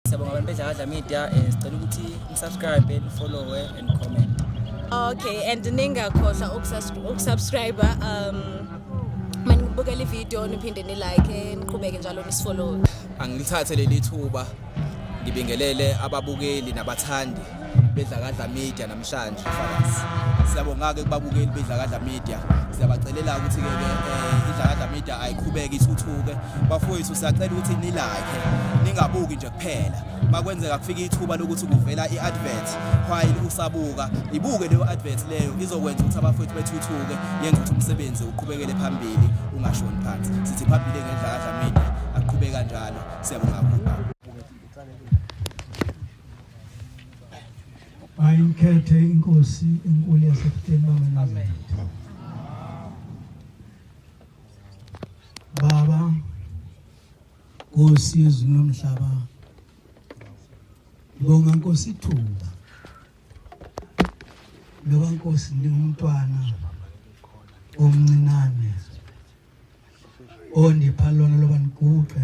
Siyabonga abantu beDlakadla Media, sicela ukuthi ni-subscribe, ni-follow and comment. Okay, and ningakhohlwa ukusubscribe manibukela ivideo, niphinde ni-like, niqhubeke njalo nisifollow. Angilithathe leli thuba ngibingelele ababukeli nabathandi beDlakadla Media namhlanje mfakazi. Siyabonga-ke kubabukeli beDlakadla Media. Siyabacelela ukuthi-ke ke iDlakadla Media ayiqhubeke ithuthuke. Bafowethu, siyacela ukuthi ni-like, ningabuki nje kuphela. Makwenzeka kufika ithuba lokuthi kuvela i-advert while usabuka, ibuke leyo advert leyo, izokwenza ukuthi abafowethu bethuthuke, yenza ukuthi umsebenzi uqhubekele phambili, ungashoni phansi. Sithi phambili ngeDlakadla Media, aqhubeka kanjalo. Siyabonga kakhulu. Ayikhethe inkosi enkulu yaseBuhleni bamaNazaretha. Baba, Nkosi yezulu nomhlaba, ngibonga Nkosi ithuba loba Nkosi ndingumntwana omncinane ondipha lona loba ndiguqe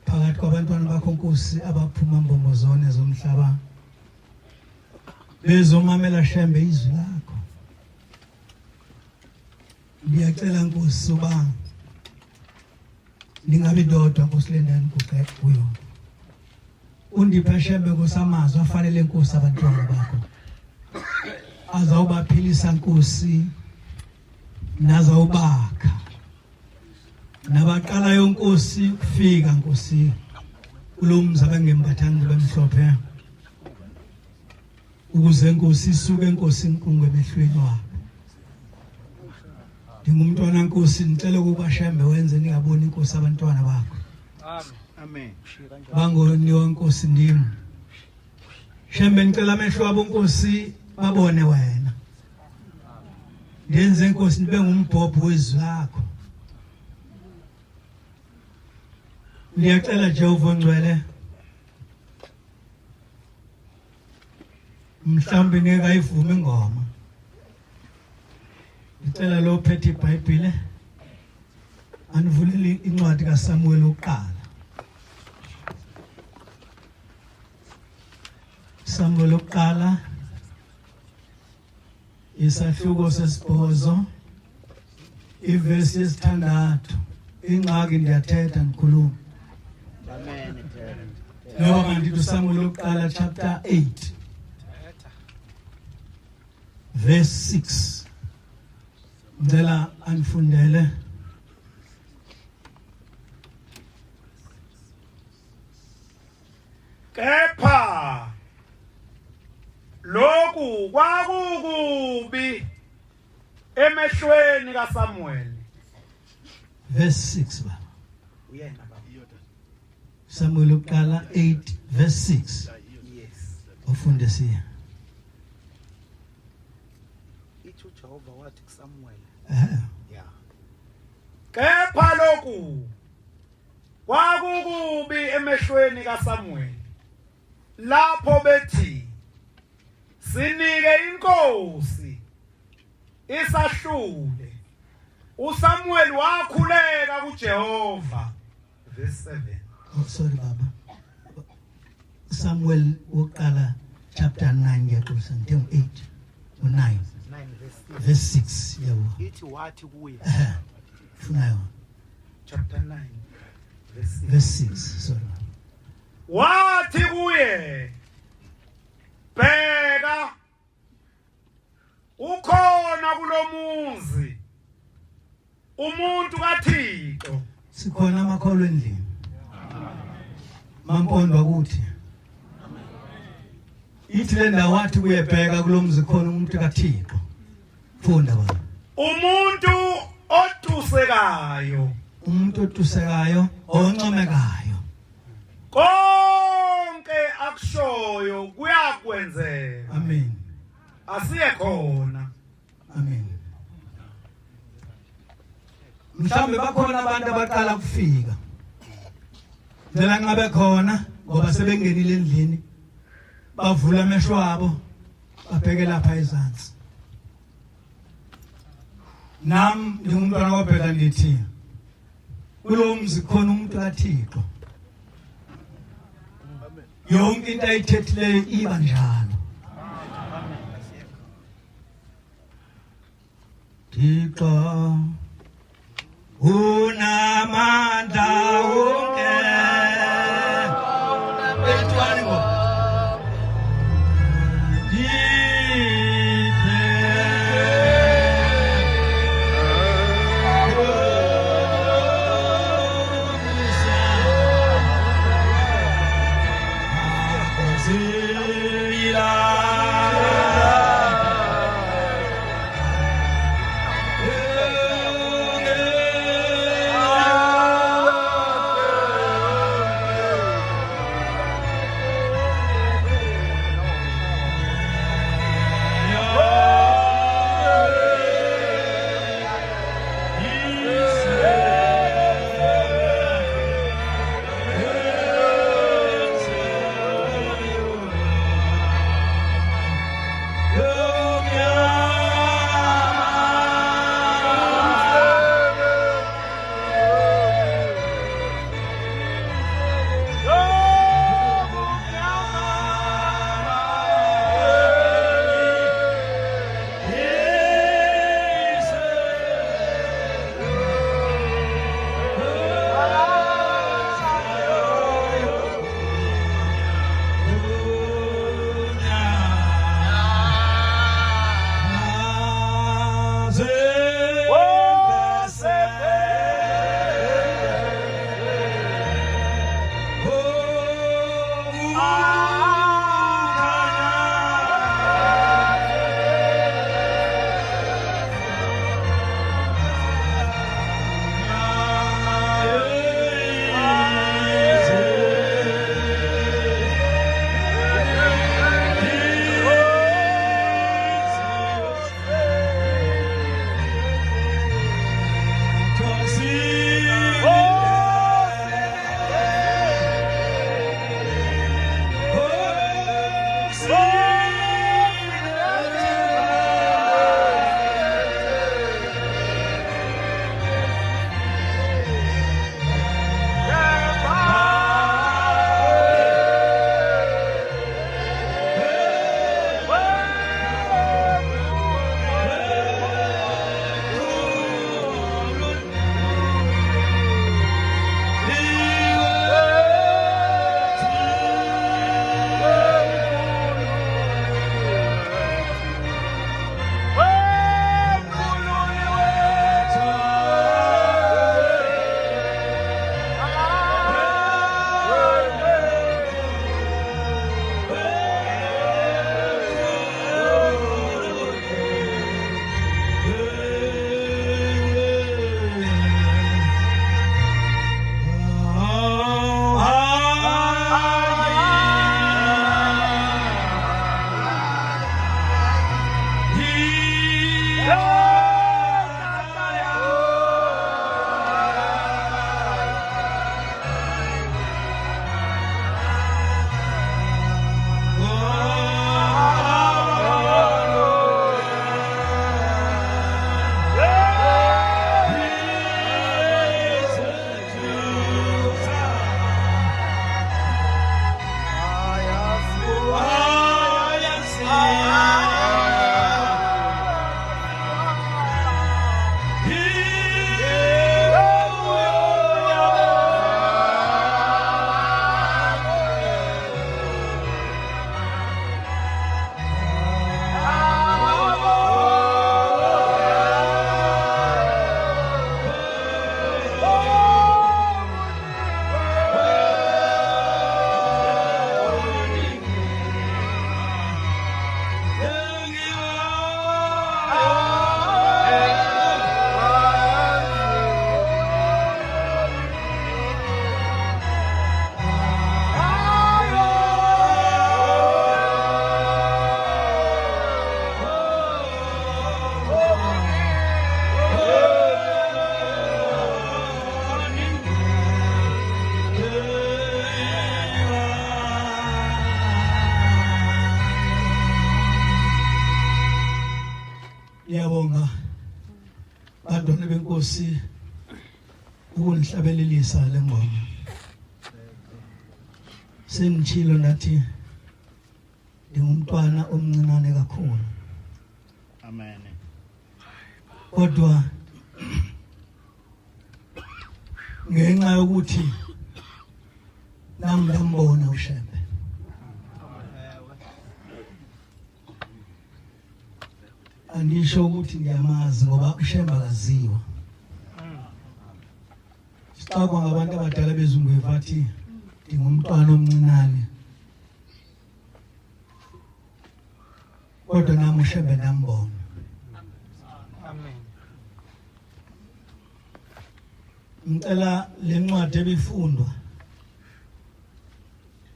phakathi kwabantwana bakho Nkosi abaphuma mbombo zone zomhlaba bezomamela Shembe izwi lakho. Ngiyacela Nkosi uba ningabi ndodwa Nkosi le ndawo niguqe kuyo, undiphe Shembe Nkosi amazwi afanele Nkosi abantwana bakho azawubaphilisa Nkosi nazawubakha nabaqalayo Nkosi ukufika Nkosi kulo mzi abangembathanga bemhlophe, ukuze Nkosi isuke Nkosi inkungu emehlweni wabo. Ndingumntwana Nkosi, ngicela ukuba Shembe wenze ningaboni Nkosi abantwana bakho. Amen. Bangoniwa Nkosi ndim. Shembe, ngicela amehlo abo Nkosi babone wena. Ngenze Nkosi nibe ngumbhobho wezwi lakho. Ngiyacela Jehova ongcwele, mhlawumbe ngeke ayivume ingoma. Ngicela lo phethe iBhayibhile anivulele incwadi kaSamuel wokuqala. Samuel wokuqala, isahluko sesibhozo, ivesi yesithandathu. Ingxaki ndiyathetha, ndikhuluma. Noba mandithi uSamuel wokuqala chapter 8 verse 6. Ngicela anifundele. Kepha lokhu kwakukubi emehlweni kaSamuel. Verse 6, baba. Uyena baba. Samuel wokuqala 8 verse 6. Yes. Ufunde siya. Ithi uJehova wathi kuSamuel. Eh. Yeah. Kepha lokhu kwakukubi emehlweni kaSamuel lapho bethi, "Sinike inkosi isahlule." uSamuel wakhuleka kuJehova. Verse 7. Oh, sorry baba. Samuel wokuqala chapter 9, ngiyaxolisa, ngithe ngu-8, u-9. 9 verse 6. Verse 6, yabo. Ithi wathi kuye. Funa yona. Chapter 9 verse 6. Verse 6, sorry. Wathi kuye, "Bheka, ukhona kulomuzi umuntu kaThixo." Sikhona amakholwa endlini? Mampondo akuthi ithi le ndawo, wathi kuyebheka kulomzi khona umuntu kaThixo. Funda baba. Umuntu otusekayo. Umuntu otusekayo, oncomekayo. Konke akushoyo kuyakwenzeka. Amen. Asiye khona. Amen. Mhlawumbe bakhona abantu abaqala kufika. Ngicela nqabe khona ngoba sebengenile endlini, bavula amehlo abo babheke lapha ezansi. Nam ndingumntwana kwabheka, ndithi kulo mzi khona umuntu kaThixo. Yonke into ayithethileyo iba njalo. Thixo unamandla wonke. Elithwani ngo. Ngiyabonga bantwana benkosi ukunihlabelelisa le ngoma. Sengitshilo nathi ndingumntwana omncinane kakhulu. Amen. Kodwa ngenxa yokuthi nami ngambona uShembe. Angisho ukuthi ngiyamazi ngoba uShembe akaziwa. Sixakwa ngabantu abadala bezungwevu athi ndingumntwana omncinane. Kodwa nami uShembe ndambona. Amen. Ngicela lencwadi ebifundwa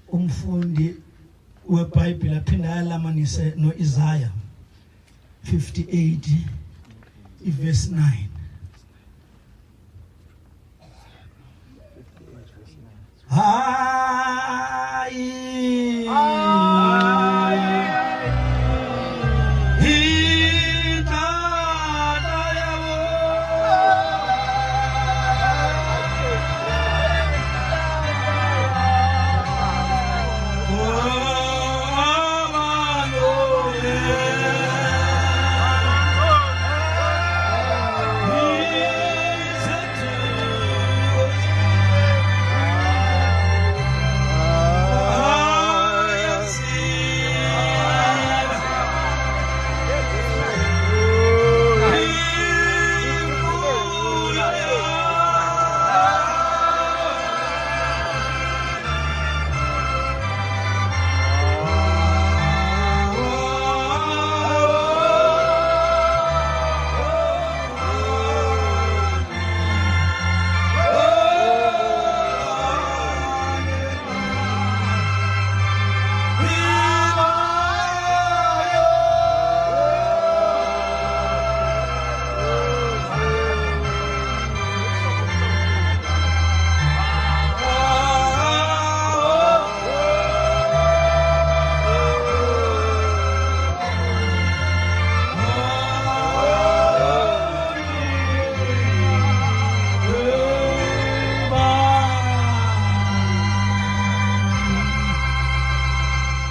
umfundi weBhayibheli aphinde ayalamanise noIsaya 58 iverse 9. Hayi Itata yabo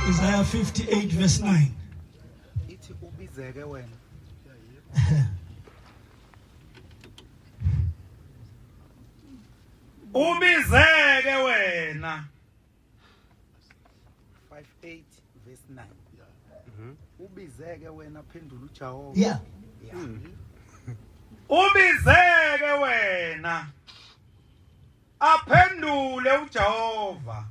Isaiah 58 verse 9. Ithi ubizeke wena. Ubizeke wena. 58 verse 9. Ubizeke wena phendula uJehova. Yeah. Yeah. Ubizeke wena. Aphendule uJehova.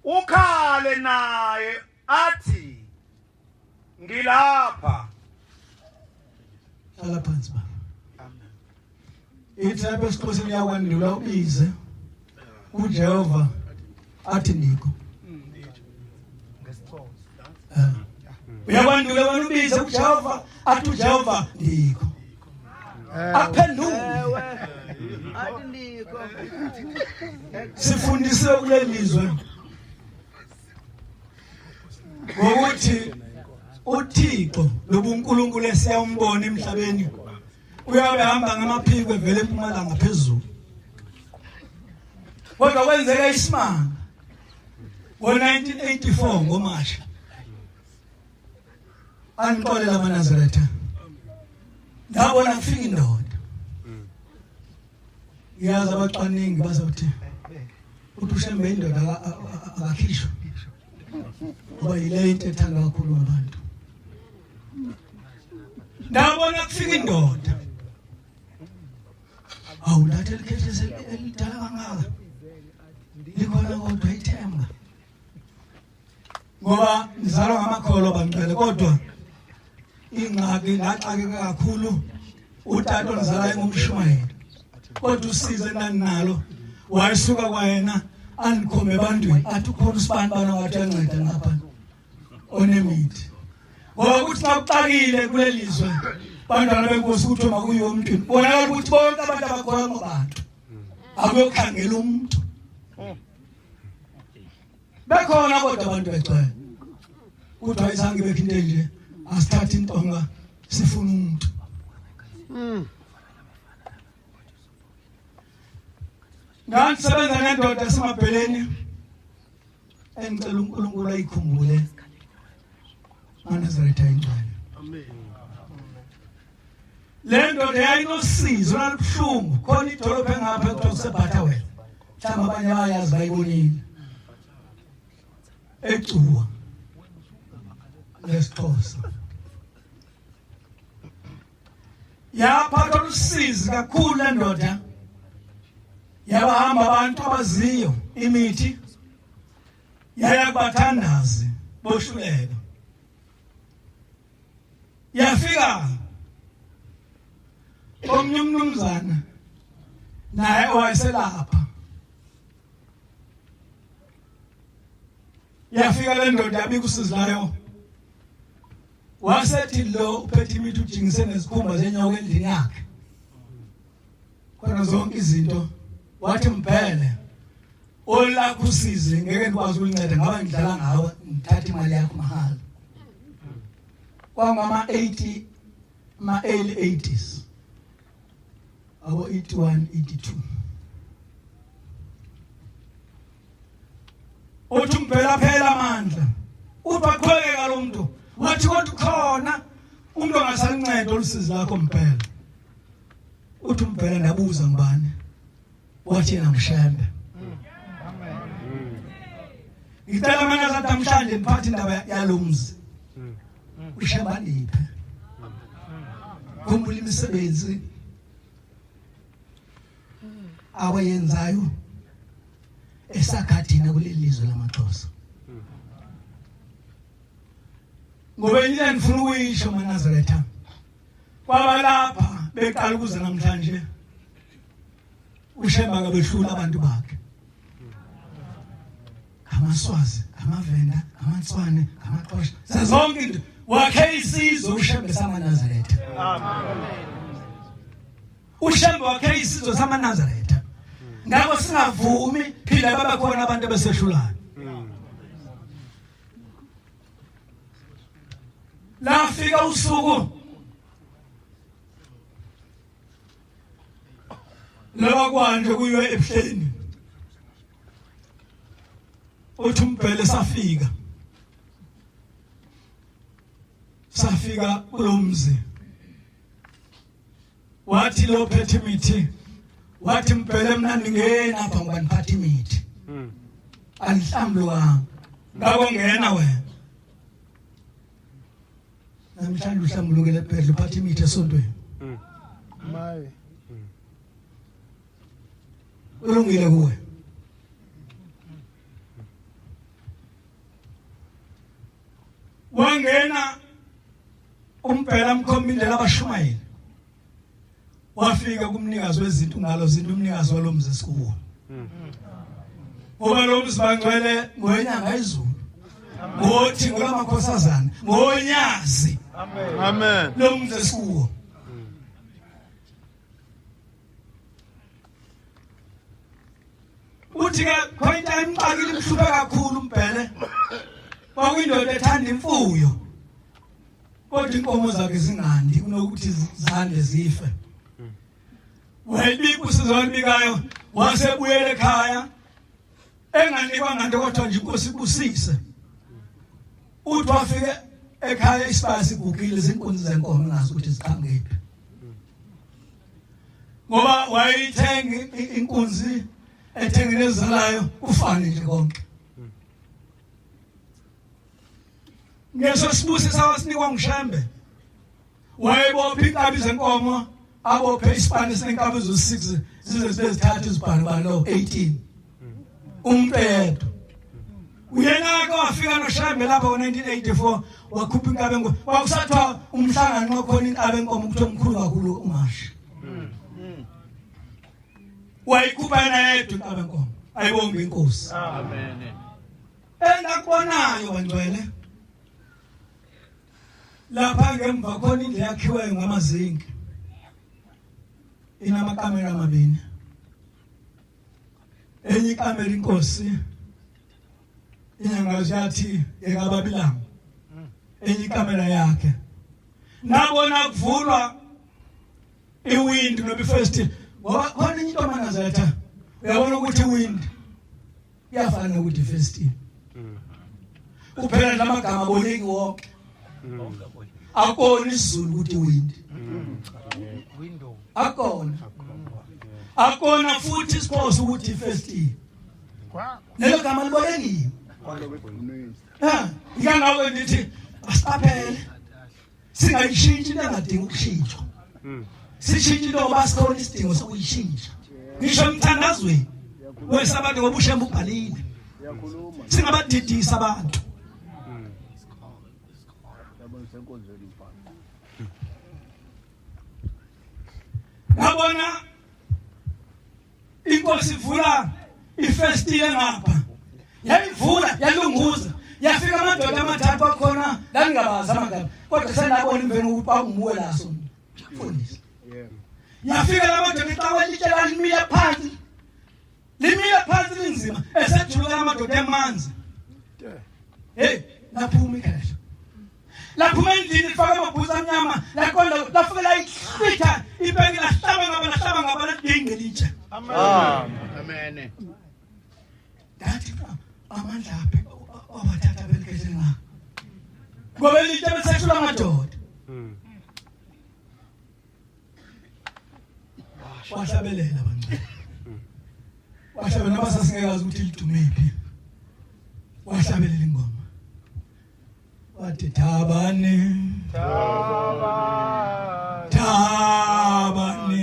Ukhale naye athi ngilapha. Hlala phansi baba. Ithi lapha esiXhoseni yakwandula ubize uJehova athi ndikho. Eh. Uyakwandula wena ubize uJehova athi uJehova ndikho. Aphendule. Athi ndikho. Sifundisiwe kuleli lizwe ngokuthi uThixo lobuNkulunkulu esiyambona emhlabeni uyabe hamba ngamaphiko evele empumalanga phezulu. Kodwa kwenzeka isimanga ngo-1984 ngoMasha. Angixolela amaNazaretha. Ndabona kufika indoda. Ngiyazi abacwaningi bazothi uthi uShembe indoda akakhishwa. Ngoba yile into ethandwa kakhulu ngabantu. Ndabona kufika indoda. Awu lathi elikhehle elidala kangaka. Likhona kodwa ithemba. Ngoba ngizalwa ngamakholwa bangcwele kodwa ingxaki ngaxakeka kakhulu utata ongizalayo engumshumayeli. Kodwa usizo endandinalo wayesuka kwayena andikhombe ebantwini athi ukhona usibani bani ongathi uyanceda ngapha onemithi. Ngoba kuthi xa kuxakile kuleli zwe bantwana benkosi kuthiwe makuyiwe emntwini, bonakala ukuthi bonke abantu abakholwa ngabantu akuyokhangela umuntu. Bekhona kodwa abantu begcwele. Kuthiwa izange ibekho into enje, asithathe intonga sifuna umuntu. Ngangisebenza nendoda esemabheleni. Engicela uNkulunkulu ayikhumbule maNazaretha ingcwele. Amen. Le ndoda yayinosizo lalibuhlungu khona idolobha engapha ekuthiwa kuseButterworth. Mhlawumbe abanye bayazi bayibonile. Egcuwa lesiXhosa. Yaphathwa lusizi kakhulu le ndoda. Yabahamba abantu abaziyo imithi. Yaya kubathandazi bohluleka. Yafika omnye umnumzana naye owayeselapha. Yafika le ndoda yabika usizi layo. Wasethi lo uphethe imithi ujingise nezikhumba zenyoka endlini yakhe. Khona zonke izinto wathi mbhele olakho usizi ngeke ndikwazi ukunceda ngaba ngidlala ngawe ngithatha imali yakho mahhala. Kwangama 80 ama early 80s. Abo 81 82. Uthi umbhela phela amandla. Uthi waqhubeka lo muntu. Wathi kodwa ukhona umuntu ongasanceda olusizi lakho mbhela. Uthi umbhela ndabuza ngubani? Wathi yena nguShembe. Ngicela amanye azathi namhlanje ngiphathe indaba yalomzi. uShembe andiphe. Khumbula imisebenzi awayenzayo esakha thina kuleli lizwe lamaXhosa. Ngoba into engifuna ukuyisho maNazaretha kwabalapha beqala ukuza namhlanje uShembe akabehlula abantu bakhe. AmaSwazi, amaVenda, amaTswane, amaXhosa, zonke into wakhe isizwe uShembe samaNazaretha. Amen. uShembe wakhe isizwe samaNazaretha. Ngakho singavumi phila baba khona abantu abesehlulayo. Lafika usuku loba kwanje kuyiwe ebuhleni. Uthi umbhele safika. Safika kulomzi. Wathi lo phethe imithi wathi mbhele mina ngingena apha ngoba ngiphatha imithi. Angihlambulukanga. Ngakho ngena wena. Namhlanje uhlambulukele ebhedle uphatha imithi esontweni. Maye. Kulungile kuwe. Wangena umbhela mkhomba indlela abashumayeli. Wafika kumnikazi wezinto ngalo zinto umnikazi walomzi esikuwo. Ngoba lo mzi bangcwele ngoyinyanga izulu. Ngothi ngolamakhosazana, ngonyazi. Amen. Lo mzi esikuwo. Uthi ke khona into ayimxakile imhluphe kakhulu umbhele. Kwakuyindoda ethanda imfuyo. Kodwa inkomo zakhe zingandi kunokuthi zande zife. Wayibika usizo alibikayo wasebuyela ekhaya enganikwanga nto kodwa nje inkosi ibusise. Uthi wafike ekhaya isibaya sigugile izinkunzi zenkomo engazi ukuthi ziqhamukephi. Ngoba wayithenga inkunzi ethengene ezalayo kufane nje konke. Ngeso sibusiso awasinikwa nguShembe. Wayebopha inkabi zenkomo abophe isipani sinenkabi zo6 zize zibe zithathu izibhalo balo 18. Umuntu eyedwa. Uyena ke wafika noShembe lapha ngo1984 wakhupha inkabi enkomo. Kwakusathiwa umhlangano wakhona inkabi enkomo kuthiwa mkhulu kakhulu umashi. Wayikhupha yena yedwa inkabi enkomo. Ayibonge inkosi. Amen. Engakubonayo bangcwele lapha ngemva khona indlu yakhiweyo ngamazinki inamakamera amabini. Enye ikamera inkosi inyanga yathi yekababilanga, enye ikamera yakhe. Nabona kuvulwa iwindi noma ifesti, ngoba khona enye into amanazaretha uyabona ukuthi iwindi iyafana nokuthi ifesti. Kuphela lamagama aboleki wonke. Akona isiZulu ukuthi windi. Window. Akona. Akona futhi isiXhosa ukuthi ifestile. Kwa. Lelo gama libolekiwe. Ha, ngeke ngithi asiqaphele. Singayishintshi into engadingi ukushintshwa. Sishintshe into ngoba sikhona isidingo sokuyishintsha. Ngisho emthandazweni wesabantu ngoba uShembe ubhalile. Singabadidisa abantu. Ngabona inkosi ivula ifestile ngapha yayivula yalunguza yafika amadoda amathathu akhona laningabazi amagama kodwa sendabona imveni ukuthi kwakunguwe laso mfundisi yafika la madoda iqawe litshe lalimile phansi limile phansi linzima esejuluka amadoda emanzi hey laphuma ikhehla laphuma endlini lifaka amabhuzi amnyama laqonda lafike layihlwitha ibheki lahlaba ngaba lahlaba ngaba ladinge litshe Amen. Ndathi amandla aphi abathatha belikhethe nga ngoba elitshe besethula amadoda wahlabelela bangcwele wahlabelela noma sasingekazi ukuthi lidumephi wahlabelela ingoma wathi thabani thabani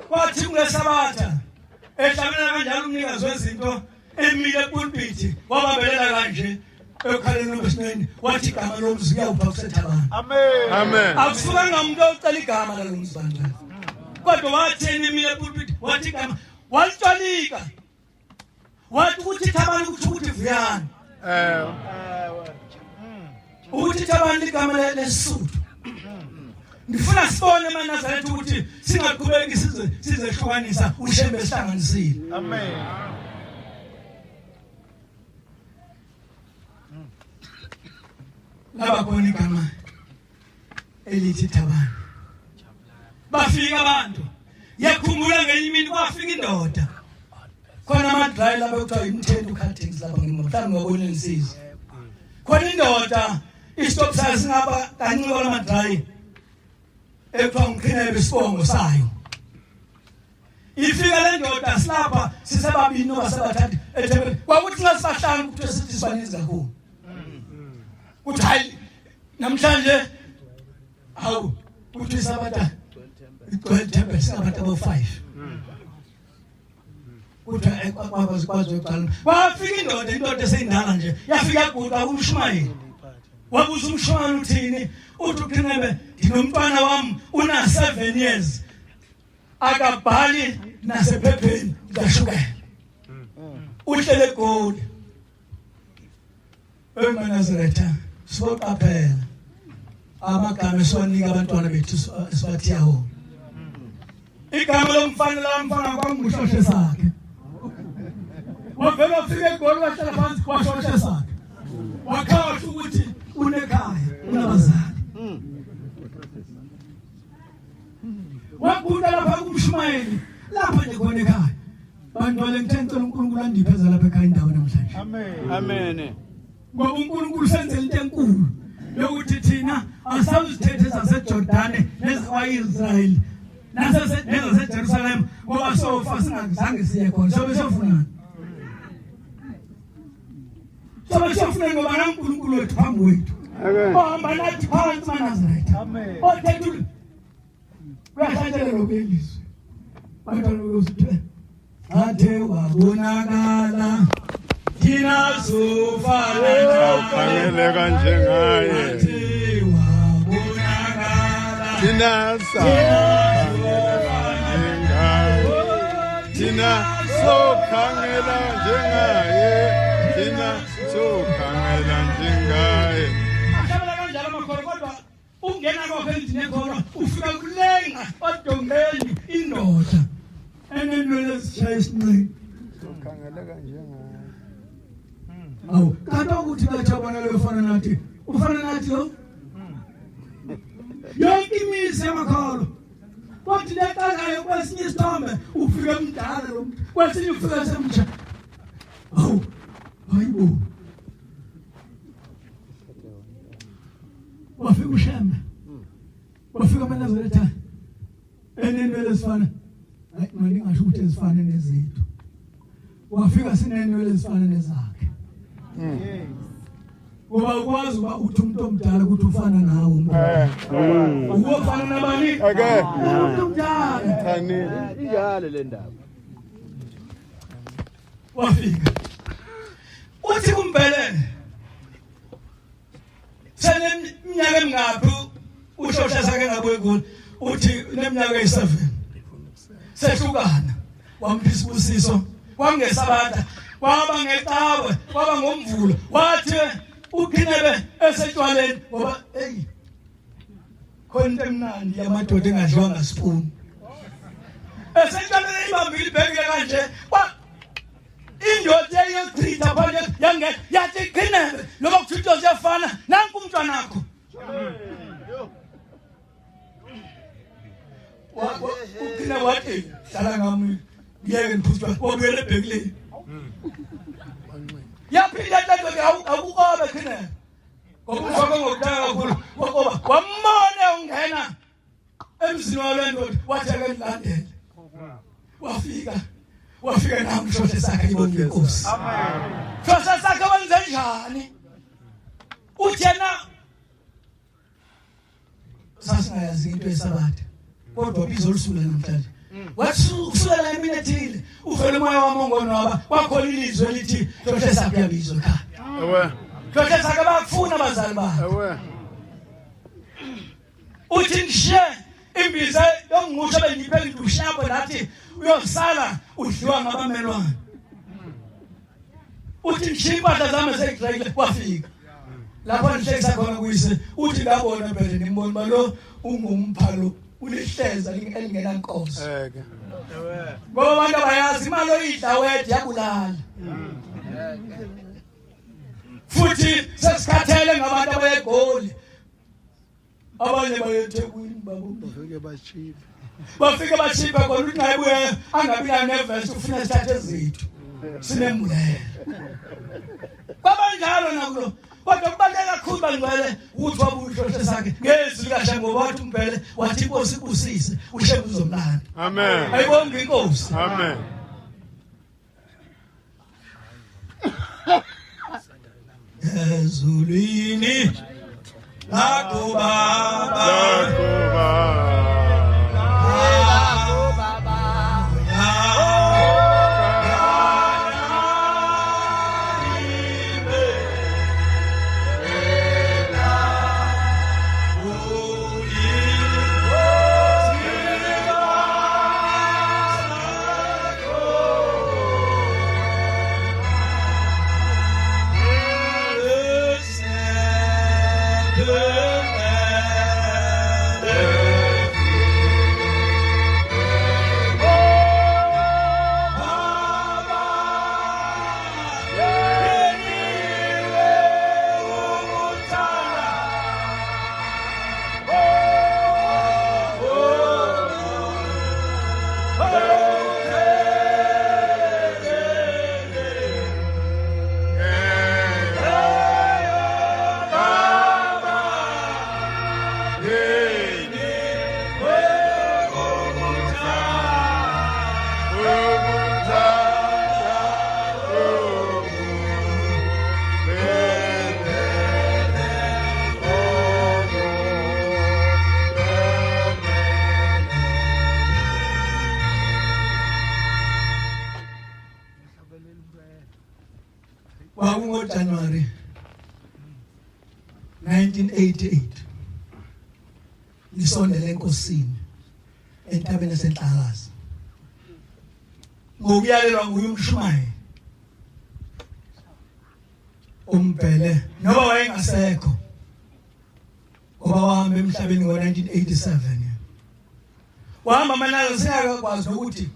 Kwathi kulesabatha ehlabela kanjalo umnikazi wezinto emile epulpiti wabambelela kanje ekhaleni lomsineni wathi igama lomzi kuyawupha kusethabana. Amen. Amen. Akusukanga umuntu ocela igama lalo mzi bangcwele. Kodwa wathi emile epulpiti wathi igama walitolika. Wathi ukuthi thabani ukuthi ukuthi vuyani. Eh. Ukuthi thabani ligama leSuthu. Ngifuna sibone emaNazaretha ukuthi singaqhubeki size sizehlukanisa uShembe sihlanganisile. Amen. Laba khona igama elithi Thabani. Bafika abantu. Yakhumbula ngenye imini kwafika indoda. Khona ama-dry lapha kuthiwa imthentu cuttings lapha mhlawumbe ngiyabona insizwa. Khona indoda istop sayo singaba kancane kwalama-dry ekuthiwa ngiqhinebe isibongo sayo. Ifika le ndoda silapha sisebabini noma sebathathu ethempelini. Kwakuthi nxa sibahlanu kuthiwe sithi sibaninzi kakhulu. Kuthi hayi namhlanje hawu kuthi sabatha igcwele ithempeli singabantu abawu-5. Kuthiwa kwakwazi kwazi uqala. Wafika indoda indoda eseyindala nje yafika yaguqa kumshumayeli. Wabuza umshumayeli uthini? Uthi uqhinebe ndinomntwana wami una 7 years. Akabhali nasephepheni kashukela. Uhlele egoli. EmaNazaretha siboqaphela amagama esiwanika abantwana bethu esibathiya wona. Igama lomfana la mfana kwangushoshe sakhe. Kodwa ufike eGoli wahlala phansi washosha sakhe. Wakhohlwa ukuthi unekhaya, unabazali. Wagunda lapha kumshumayeli, lapha nje khona ekhaya. Bantwana ngithe ngicela uNkulunkulu andiphe lapha ekhaya indawo namhlanje. Amen. Amen. Ngoba uNkulunkulu senzele into enkulu yokuthi thina asawuzithethe zaseJordane nezakwa-Israyeli nezaseJerusalema ngoba sofa singazange siye khona sobe sofunani sobe sofunani ngoba naNkulunkulu wethu phambi kwethu ohamba nathi phansi maNazaretha othetha Kuyahlatshelelwa kulelizwe. Bantwana bekuzithe athe wabonakala thina sofana Sawukhangeleka njengaye. athe wabonakala Thina sawukhangeleka njengaye. Thina sokhangela njengaye. Thina sokhangela njengaye. Ahlabela kanjalo amakholwa kodwa Ungena kwakhe endlini ekhona ufika kulenga odongeni indoda enenwele ezishaya isinqeni. Sokhangeleka njengaye. Awu, kanti ukuthi bathi abona lo ufana nathi, ufana nathi lo. Yonke imizi yamakholwa. Kodwa leqalayo kwesinye isithombe ufike emdala lo muntu, kwesinye ufike semtsha. Awu, hayibo. Wafika uShembe, wafika amaNazaretha enenwele ezifana, hayi manje ngingasho ukuthi ezifana nezethu. Wafika sinenwele ezifana nezakhe. Ngoba ukwazi uba uthi umuntu omdala ukuthi ufana nawe umuntu. Ukufana nabani? Okay. Umuntu omdala. Thani. Injalo le ndaba. Wafika. Uthi kumbelele Seneminyaka emingaphi ushosha sake ngabuye egoli uthi neminyaka eyi-7 sehlukana wampha isibusiso kwangesabatha kwaba ngecawe kwaba ngomvulo wathi uqhinebe esetshwaleni ngoba eyi khona into emnandi yamadoda engadliwanga spoon esetshwaleni ibambile ibhekile kanje indoda eyochitha phandle yange yathi qhinebe noma kuthiwa into ziyafana nanku umntwanakho uqhina wathi hlala ngami ngiyeke ngiphuzwa wabuyela ebhekileni yaphinda ndoda awukobe qhinebe ngoba umfako ngokudala kakhulu wakoba wambona ungena emzini wale ndoda wathi ake ngilandele wafika wafika nami shoshe sakhe ibonge inkosi shoshe sakhe wenze njani uthi yena sasingayazi into yesabatha kodwa bizo lusula namhlanje wathi usukela emini ethile uvele umoya wami ongonwaba kwakhona ilizwi elithi shoshe sakhe uyabizwa ekhaya Ewe. shoshe sakhe bakufuna abazali bakhe Ewe. Uthi ngishiye imbiza yomngqusho bengiphe ngidushapo nathi uyosala udliwa ngabamelwane. Uthi ngishiye impahla zami seyigcwele wafika. Lapho ngihlekisa khona kuyise uthi ngabona phela nimbona uba lo ungumphalo ulihleza elingenankosi. Eke. Ngoba abantu abayazi imali oyidla wedwa iyabulala. Futhi sesikhathele ngabantu abayegoli. Abanye baye eThekwini babo. Bafike bachiphe. Bafike bachiphe khona ukuthi naye buye angabi nayo nevest ufuna sithathe zethu. Sinembulela. Kwabanjalo nakulo. Kodwa kubaluleke kakhulu bangcwele ukuthi wabuya uhloshe sakhe ngezwi likaShembe ngoba wathi umbhele wathi inkosi ibusise uShembe uzomlanda. Amen. Ayibonge inkosi. Amen. Ezulwini lakubaba Lakubaba. Kwakungo January 1988 nisondele enkosini entabeni yasenhlakazi ngokuyalelwa nguye umshumayeli umbhele noma wayengasekho ngoba wahamba emhlabeni ngo-1987 wahamba amanala singakakwazi nokuthi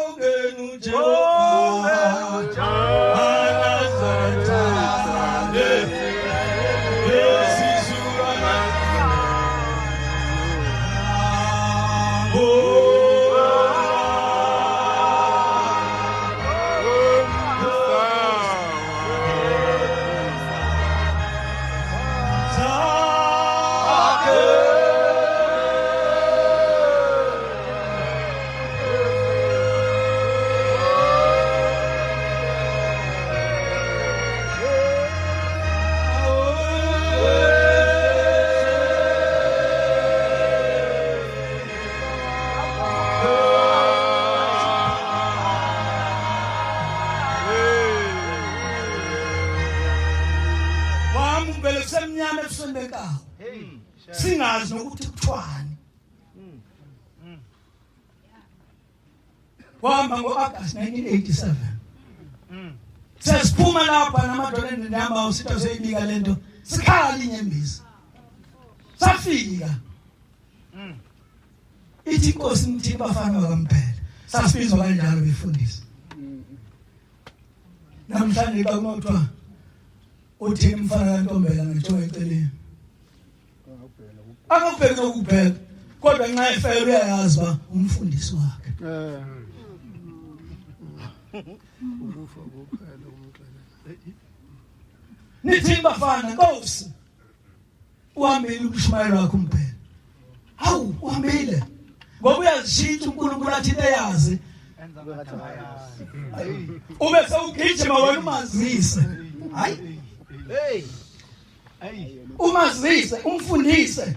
Ongenu Jehova Wami umbele kusemnyama ebusweni benkawu. Singazi nokuthi kuthiwani. Wahamba ngo-August 1987. Sesiphuma lapha namadoda endihamba usitha seyibika lento. Sikhala inyembezi. Safika. Ithi inkosi nithini bafana bakamphela. Sasibizwa kanjalo befundisi. Namhlanje xa kuthiwa uthini mfana kaNtombela ngithiwa eceleni. Akakubheki nokubheka kodwa nxa efela uyayazi ba umfundisi wakhe. Eh. Ukufa kuphela umxelela. Nithini bafana Nkosi. Uhambile umshumayelo wakho umphela. Hawu uhambile. Ngoba uyazishintsha uNkulunkulu athi eyazi. Ube sewugijima wena umazise. Hayi. Hey. Umazise, umfundise.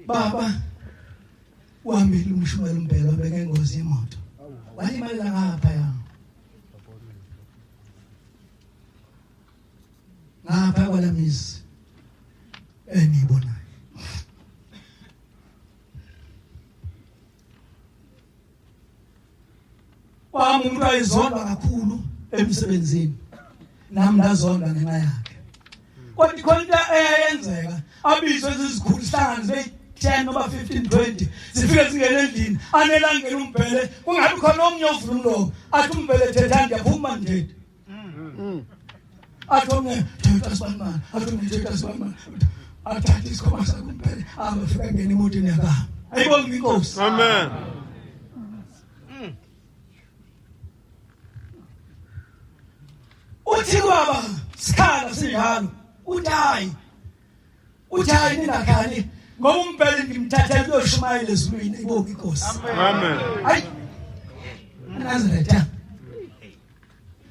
Baba uhambile umshumayelo umbhelo wabeka ingozi yemoto. Walimalela ngapha ya. Ngapha kwalamizi eniyibonayo. Wami umuntu ayizondwa kakhulu emsebenzini. Nami ndazondwa ngenxa yakhe. Kodwa khona into eyayenzeka abizwe izikhulu sihlangane zibe 10 noma 15 20 zifike zingene endlini anelangena umbhele kungabi khona omnye ovula umlomo athi umbhele thetha ndiyaphuma ndithethe athi omnye thetha sibanibani athi omnye thetha sibanibani athathe isikhoma sakhe umbhele abafika ngena emotweni yakahamba ayibonge inkosi. Amen. Uthi kwaba sikhala sinjalo uthi hayi uthi hayi ningakhali ngoba umbhele ngimthathela kuyoshumayela ezulwini ibonge inkosi. Amen. Hayi Nazaretha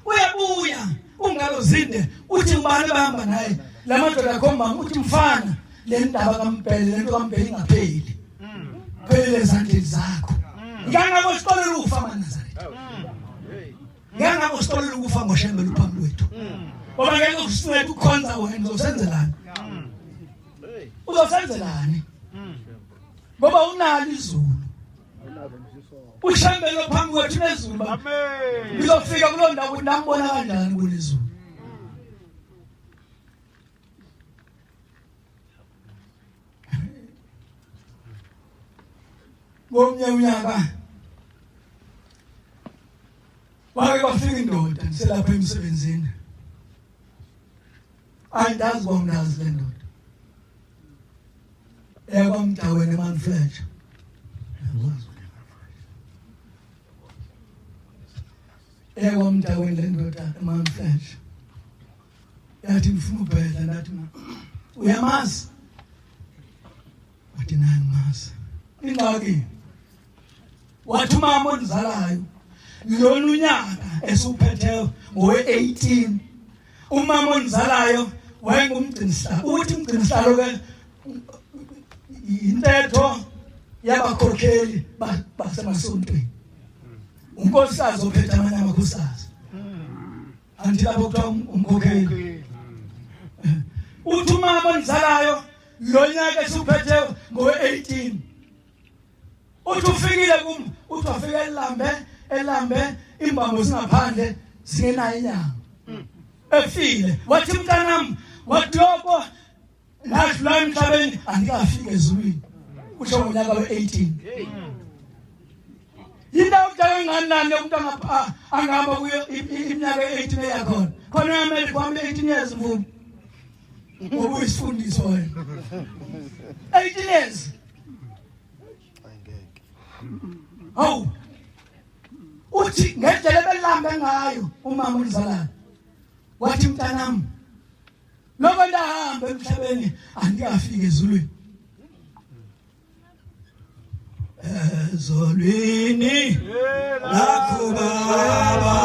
uyabuya ungalo zinde uthi ubani bahamba naye lamadoda akhomba uthi mfana le ndaba kaMbhele lento kaMbhele ingapheli phelele ezandleni zakho ngangako sixolela ukufa maNazaretha ngangako sixolela ukufa ngoshembe luphambi kwethu ngoba ngeke kusincede ukukhonza wena uzosenzelani uzosenzelani ngoba unalo izulu ushembe lo phambi kwethu nezulu baba Amen. ngizofika kuloo ndawo ukuthi nambona kanjani kulezulu ngomnye unyaka wake kwafika indoda ndiselapha emsebenzini andazi kwamnazi le ndoda eyakwamdaweni emanfletcher eyakwamdaweni le ndoda emanfletcher yathi ngifuna ubhedla ndathi ma uyamazi wathi naye ngimazi ingxaki wathi umama ondizalayo lona unyaka esiwuphetheyo ngowe-18 umama ondizalayo wayengumgcinisihlalo ukuthi umgcinisihlalo ke yintetho. Yabakhokheli basemasontweni. Unkosikazi ophethe amanye amakhosikazi. Anti lapho kuthiwa umkhokheli. Uthi umama onizalayo lo nyaka esuphethe ngowe-18 uthi ufikile kum uthi wafika elambe elambe imbambo zingaphandle zingenayo inyama efile wathi mntanami wathi lokho ngadlula emhlabeni angikafiki ezulwini kusho ngonyaka we-18 yinto yokudala enganani yomuntu angahamba kuyo iminyaka e-18 eyakhona khona eyamelika wami 18 years mvumo ngoba uyisifundiswa wena 18 years hawu uthi ngendlela ebelambe ngayo umama ulizalayo wathi mntanami lokho ndahamba emhlabeni angikafiki ezulwini ezulwini lakho baba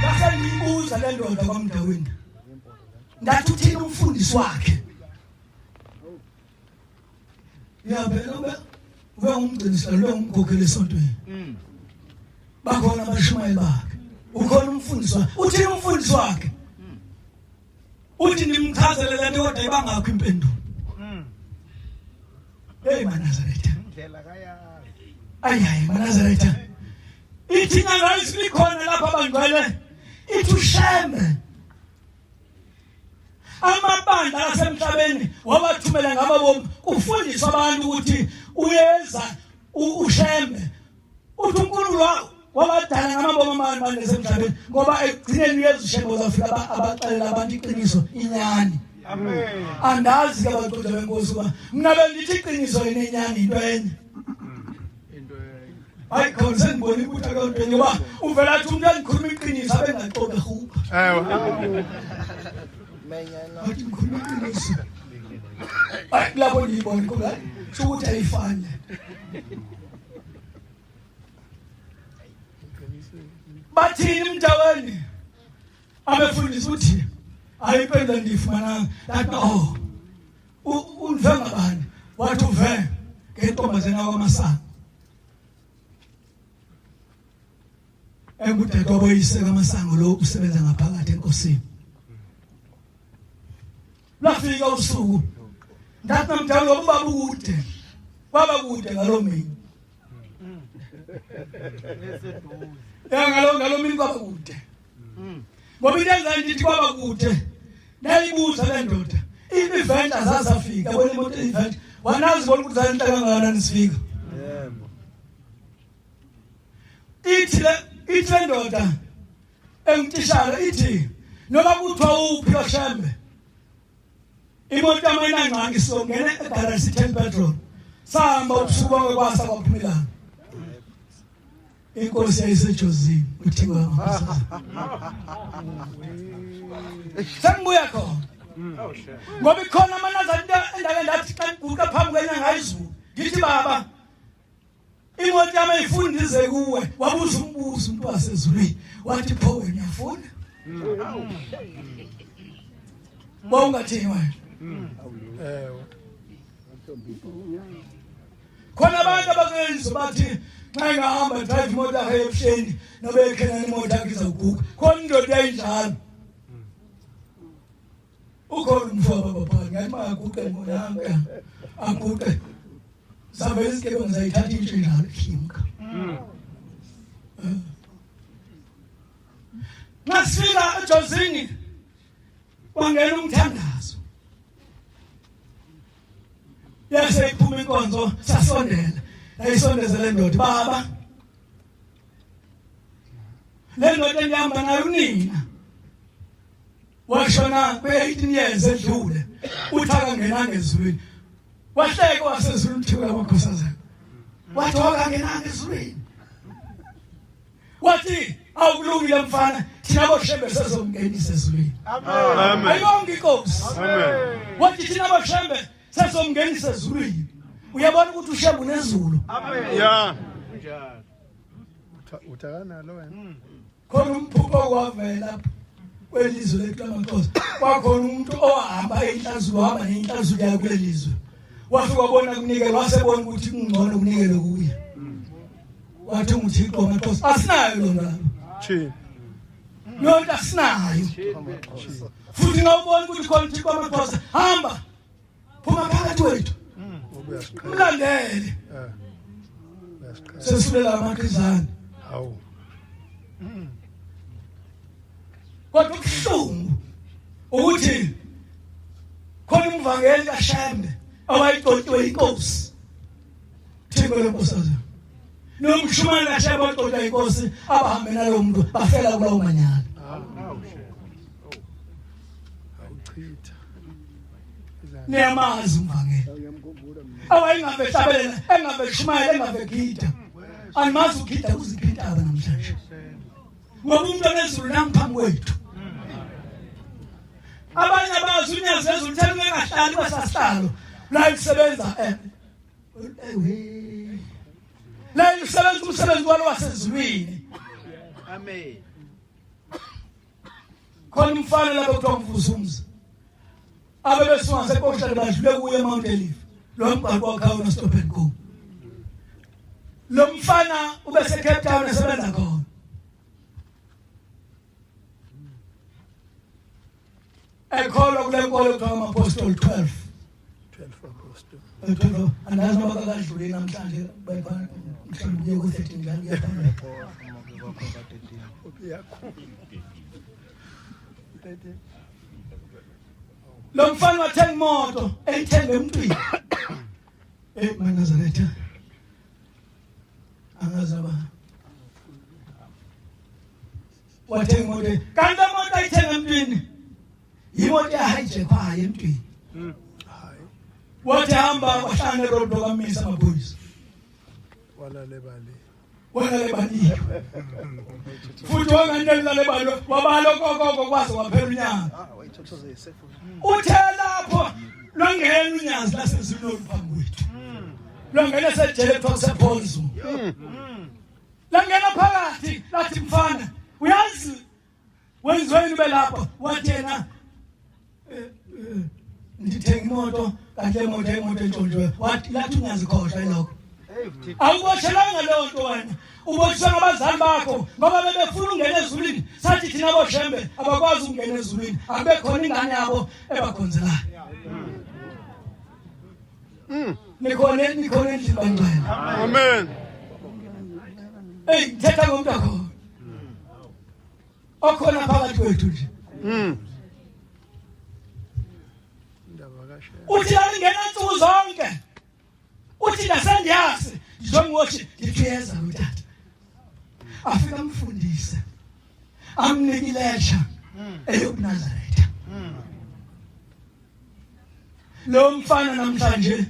Ngase ngiyibuza le ndoda kwaMdaweni. Ngathi uthini umfundisi wakhe? Ya phela ube ube ngumgcinisihlalo ube ngumkhokheli esontweni. Bakhona abashumayeli bakhe. Ukhona umfundisi wakhe. Uthini umfundisi wakhe? Uthi nimchazele lento kodwa ibangakho impendulo. Hey maNazaretha. Indlela kayazi. Ayi hayi maNazaretha. Ithi inyanga isikhona lapha abangcwele. Ithi ushembe. Amabandla asemhlabeni wabathumela ngamabomu kufundiswa abantu ukuthi uyeza ushembe. Uthi uNkulunkulu wabadala ngamabomu amanye abantu esemhlabeni ngoba ekugcineni uyeza ushembe uzafika abaxelela abantu iqiniso inyani. Amen. Andazi ke abagcotshwa benkosi uba mina bendithi iqiniso inenyani into enye. Into enye. Hayi khona sengibona ibutha leyo nto ngoba uvela athi umuntu angikhuluma iqiniso abe ngaxoka hupa. Ewe. Athi ngikhuluma iqiniso. Hayi lapho ngiyibona khona sokuthi ayifani. Bathini mntaweni? Abefundisi uthi hayi impendulo andiyifumananga. Ndathi oh unve ngabani? Wathi uve ngentombazana wakwaMasango. Engudadewabo oyise kaMasango lo usebenza ngaphakathi enkosini. Lwafika usuku ndathi namdala ngoba ubaba ukude kwaba kude ngaloo mini. Ya ngalo ngalo mini kwaba kude. Ngoba into enza ndithi kwaba kude ndayibuza le ndoda i-event azazafika yabona imoto i-event wanazi bona ukuthi zalenhle kangakanani sifika. Yebo. Ithi le ithi le ndoda engutishara ithi noma kuthiwa uphi oshembe imoto yami ayinangxaki sizongena egaraji sitheni petrol sahamba ubusuku bonke kwasa kwaphuma ilanga inkosi yayisejozini kuthiwa sengibuya khona ngoba ikhona amanazarita endake ndathi xa ngiguqa phambi kwenyanga izulu ngithi baba imoto yami ayifundize kuwe wabuza umbuzo umuntu wasezulwini wathi pho wena uyafuna Wawungathini wena? Ewe. Khona abantu abakulelizwe bathi nxa engahamba drive imoto yakhe ebusheni nobe ekhenani imoto yakhe izawuguga. Khona indoda yayinjalo. Ukhona umfowabo baba ngathi makaguqe ngonanka aguqe. Zavele izigebengu zayithatha intshe njalo khimka. Ngasifika eJozini kwangena umthandazo yase iphuma inkonzo sasondela yayisondeza le ndoda baba le ndoda engihamba nayo unina washona kwe-18 years edlule uthi akangenanga ezulwini wahleka wasezulwini uthiwe amakhosazana wathi wakangenanga ezulwini wathi awukulungile mfana thina boshembe sezomngenisa ezulwini Amen. ayibonke inkosi Amen. wathi thina boshembe sezomngenisa ezulwini uyabona ukuthi ushembe unezulu Yeah. Uthakanalo wena. khona umphupho okwavela kwelizwe lethu lamaxhosa kwakhona umuntu owahamba inhlazulo wahamba nenhlazulo yayo kulelizwe wafika wabona kunikelwa wasebona ukuthi kungcono kunikelwe kuye wathi unguthixo wamaxhosa asinayo lona lapho Chi. loo nto asinayo futhi ngawubona ukuthi khona uthixo wamaxhosa hamba phuma phakathi wethu Uyasiqhela. mlandele Eh. Uyasiqhela. sesulela amaqhizane Hawu. kodwa kubuhlungu ukuthi khona umvangeli kaShembe owayigcotshiwe inkosi Themba lenkosazana nomshumayeli kaShembe owayigcotshwa inkosi abahambe nalowo muntu bafela kulawo manyala Awuchitha. niyamazi umvangeli awayengabe hlabelela engabe shumayela engabe gida animazi ugida kuziphi intaba namhlanje ngoba umuntu onezulu nangiphambi kwethu abanye abazi unyazi lezulu thela ungahlali kwesasihlalo la lisebenza eh la lisebenza umsebenzi walo wasezulwini Amen. khona umfana lapho kuthiwa mvuzumzi abebesuka ngasekoshane badlule kuye eMount Eliff lo mgwaqo wakhayo no stop and go lo mfana ubese Cape Town esebenza khona ekholwa kule nkolo kuthiwa ama-apostoli 12 12 apostle. 12 andazi noba kakadluli namhlanje bekhona mhlawumbe kuye ku-13 njalo kuyaphambili lo mfana wathenga imoto eyithenga emntwini eh manazaretha angazi aba wathenga imoto kanti le moto ayithenga emntwini yimoto ehijackwayo emntwini Hayi. wathi hamba wahlangana neroadblock amisa amaphoyisa Walale bali. walale baliwe futhi wanganelilale balo wabala okokoko kwaze kwaphela unyaka uthe lapho lwangena unyazi lasezulwini oluphambi kwethu lwangena sejele kuthiwa kusephonzo langena phakathi lathi mfana uyazi wenziweni ube lapha wathi yena eh, eh, ndithenga imoto kanti le moto imoto entshontshwe wathi lathi ungazikhohlwa ilokho awubotshelanga leyo nto wena ubotshiswa ngabazali bakho ngoba bebefuna ukungena ezulwini sathi thina boshembe abakwazi ukungena ezulwini akube khona ingane yabo ebakhonzelayo nikhona nikhona endlini bangcwele Amen. eyi ngithetha ngomuntu akhona okhona phakathi kwethu nje Indaba kaShembe. uthi lalingena nsuku zonke uthi nasendiyazi njengothi ngithi uyeza lo tata afika amfundise amnike ilesha eyobunazaretha lo mfana namhlanje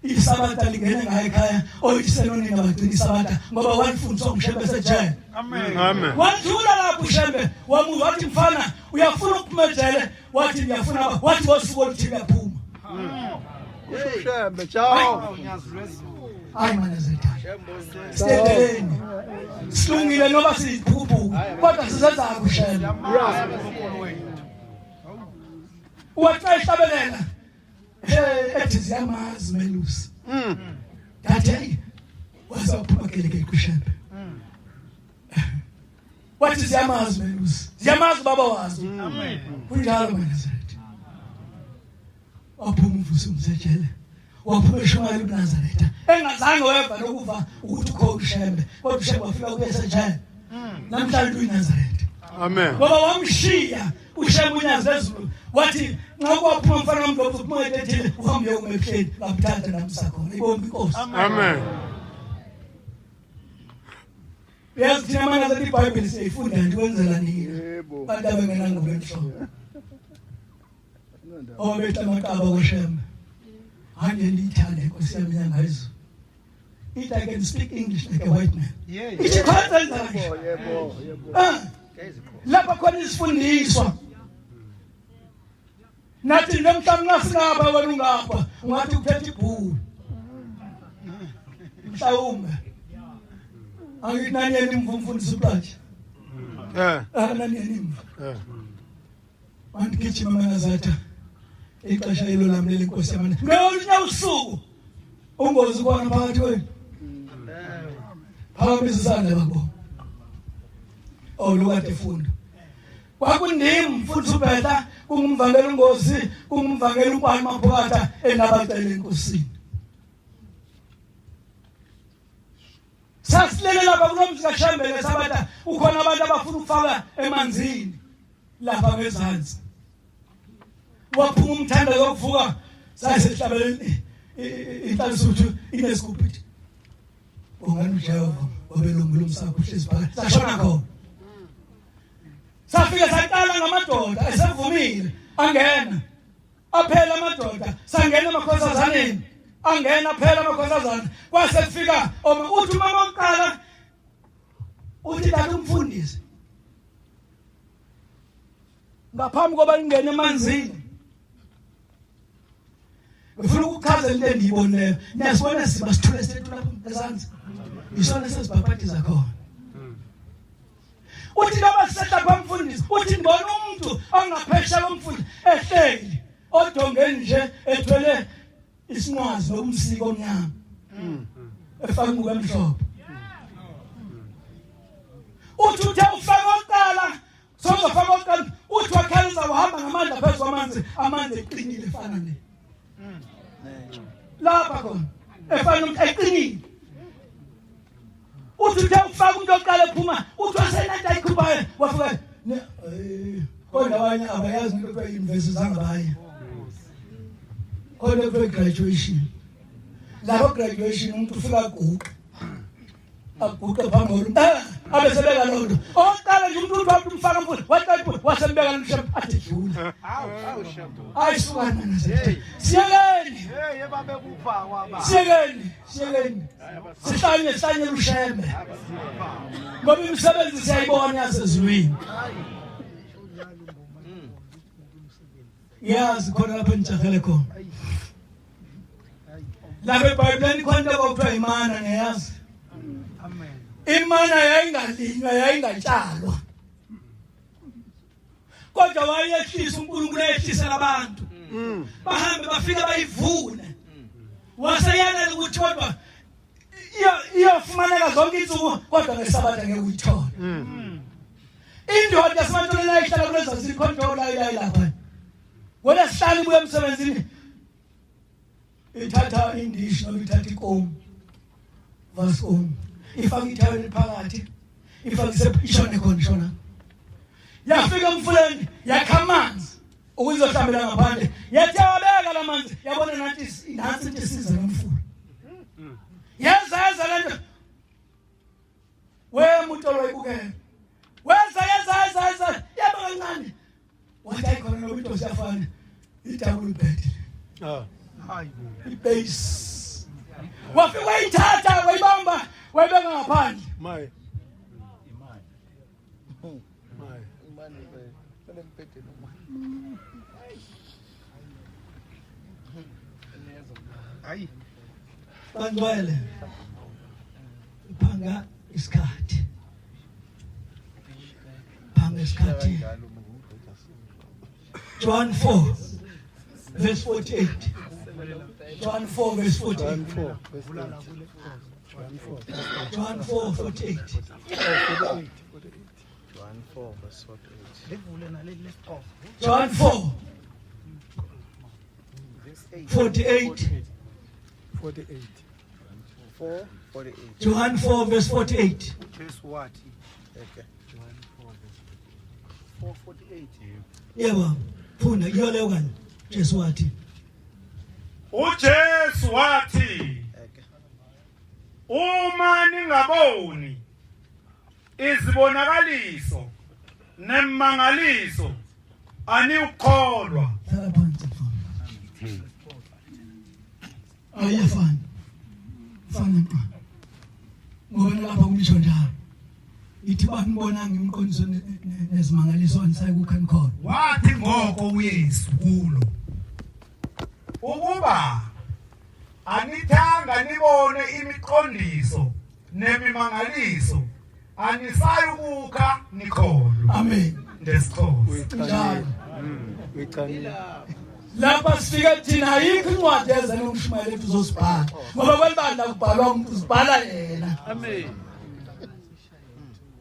isabatha lingene ngayo ekhaya oyise nonina bagcina isabatha ngoba walifundiswa ngushembe sejele Amen. Amen. wadlula lapho ushembe wamuva wathi mfana uyafuna ukuphuma ejele wathi ngiyafuna baba wathi ngosuku oluthile uyaphuma Ushembe ciao. hayi manezethana sidedeleni silungile noba siyiphukuphuku kodwa sizenzakho ushembe Wathi xa ehlabelela ethi ziyamazi melusi. Ndathi hey waze waphuma geleke kushembe. Wathi ziyamazi melusi. Ziyamazi baba wazo. Amen. Kunjalo maNazaretha. Waphuma uvusi umsejele. Waphuma eshumayela ubuNazaretha. Engazange weva nokuva ukuthi ukhona uShembe. Kodwa uShembe wafika kuye esejele. Namhlanje uyiNazaretha. Amen. Ngoba wamshiya uShembe unyazi lezulu. Wathi nxa kwaphuma umfana wamdlovu uphuma ngento ethile uhambe uyokuma ebuhleni bamthatha namsa khona. Ibonga inkosi. Amen. Uyazi thina amaNazaretha iBhayibheli siyayifunda nje kwenzela nina. Yebo. Bantu abengenangubo emhlophe. Obethi amaqaba koShembe. Hanje ndiyithande Nkosi yami yangayizulu. Ithi I can speak English like a white man. Yeah. Ithi khona enza kanje. Yebo, yebo. Ah. Lapha khona isifundiswa. Nathi nomhlaba nxa singapha wena ungapha ungathi ukuthetha ibhulu. Mhlawumbe. Angithi nani yena imvu umfundisi uqathi. Eh. Ah nani yena imvu. Eh. Wandigijima manazatha ixesha ilo lami leli nkosi yamana. Ngolunye usuku ungozi kwana phakathi kwenu. Phakamisa isandla babo. Oh lokade funda. Kwakundim mfundisi uBhetha kungumvangeli ungozi kungumvangeli uNkwali Maphokatha enabacela enkosini. Sasilele lapha kulomzi kaShembe ngesabatha ukhona abantu abafuna ukufaka emanzini lapha ngezansi. Waphuma umthandazo wokuvuka sasehlabeleni inhlansuthi inesigubhu ithi bongani uJehova wabelungu lomsakho uhlezi phakathi sashona khona. Safike saqala ngamadoda esevumile angena aphela amadoda sangena emakhosazaneni angena aphela amakhosazana kwase kufika oma uthi umama oqala uthi tata umfundisi ngaphambi koba ngingene emanzini ngifuna ukuchaza into engiyiboneyo niyasibona siba sithule sethu lapha ezansi isona sesibhaphathiza khona uthi noma sisehla phamfundisi uthi ngibona umuntu ongaphesheya komfundisi ehleli odongeni nje ethwele isinqwazi nokumsiko omnyama efaka ingubo emhlophe uthi uthe ufaka oqala sozofaka oqala uthi wakhalisa uhamba ngamandla phezu kwamanzi amanzi eqinile efana ne lapha khona efana umuntu eqinile uthi uthe ufaka umuntu oqala ephuma uthi wasenanto ayikhuphayo wafika kodwa abanye abayazi into kuthiwa i-university zange baye kodwa kuthiwa i-graduation lapho graduation umuntu ufika aguqe aguqe phambi koluntu eh, abe sebeka loo nto oqala nje umuntu uthi umfaka mfuna waqala wasembeka lo mshembe athi dlula hayi sukani mana siyekeni siyekeni siyekeni sihlanye sihlanye lushembe ngoba imisebenzi siyayibona yasezulwini yazi khona lapho enijahele khona lapha ebhayibhelini khona into kwakuthiwa imana niyayazi imana yayingalinywa yayingatshalwa kodwa wayehlisa uNkulunkulu eyehlisela abantu bahambe bafike bayivune waseyalela ukuthi kodwa iyofumaneka zonke insuku kodwa ngesabatha ngeke uyithole indoda yaseMantoleni ayihlala kulezo zikhonto la la lapha ngolesihlanu ibuya emsebenzini ithatha indishi noma ithatha ikomu vaskomu ifake ithaweli phakathi ifake ishone khona ishona yafika emfuleni yakha amanzi ukuze izohlambela ngaphandle yathi yawabeka la manzi yabona nathi nansi into isiza nomfula yeza yeza lento we muntu olwayibukela weza yeza yeza yeza yaba kancane wathi ayikhona noba into siyafana i-double bed Ah. ibase wafika wayithatha wayibamba wayibeka ngaphandle My. My. Hayi. bangcwele phanga isikhathi phanga isikhathi John 4 verse 48. John 4 verse 48. John 4 48. John 4 verse 48. John 4 48. 48. 4 48. John 4 verse 48. Jesu wathi. Okay. John 4 verse 448. Yebo, funda kuyo leyo kanye. Jesu wathi. uJesu wathi Okay. uma ningaboni izibonakaliso nemangaliso aniwukholwa. Hlala phansi mfana. Ayafana. Fana mfana. Ngoba nalapha kumisho njalo. Ithi banibonanga imiqondiso nezimangaliso anisayi kukha nikhona. Wathi ngoko uYesu kulo ukuba anithanga nibone imiqondiso nemimangaliso anisayi ukukha nikholwa. Amen. NgesiXhosa. Njalo. Uyichanile. Lapha sifike thina ayikho incwadi eza nomshumayeli ethi uzosibhala. Ngoba kwelibandla kubhalwa umuntu uzibhala yena. Amen.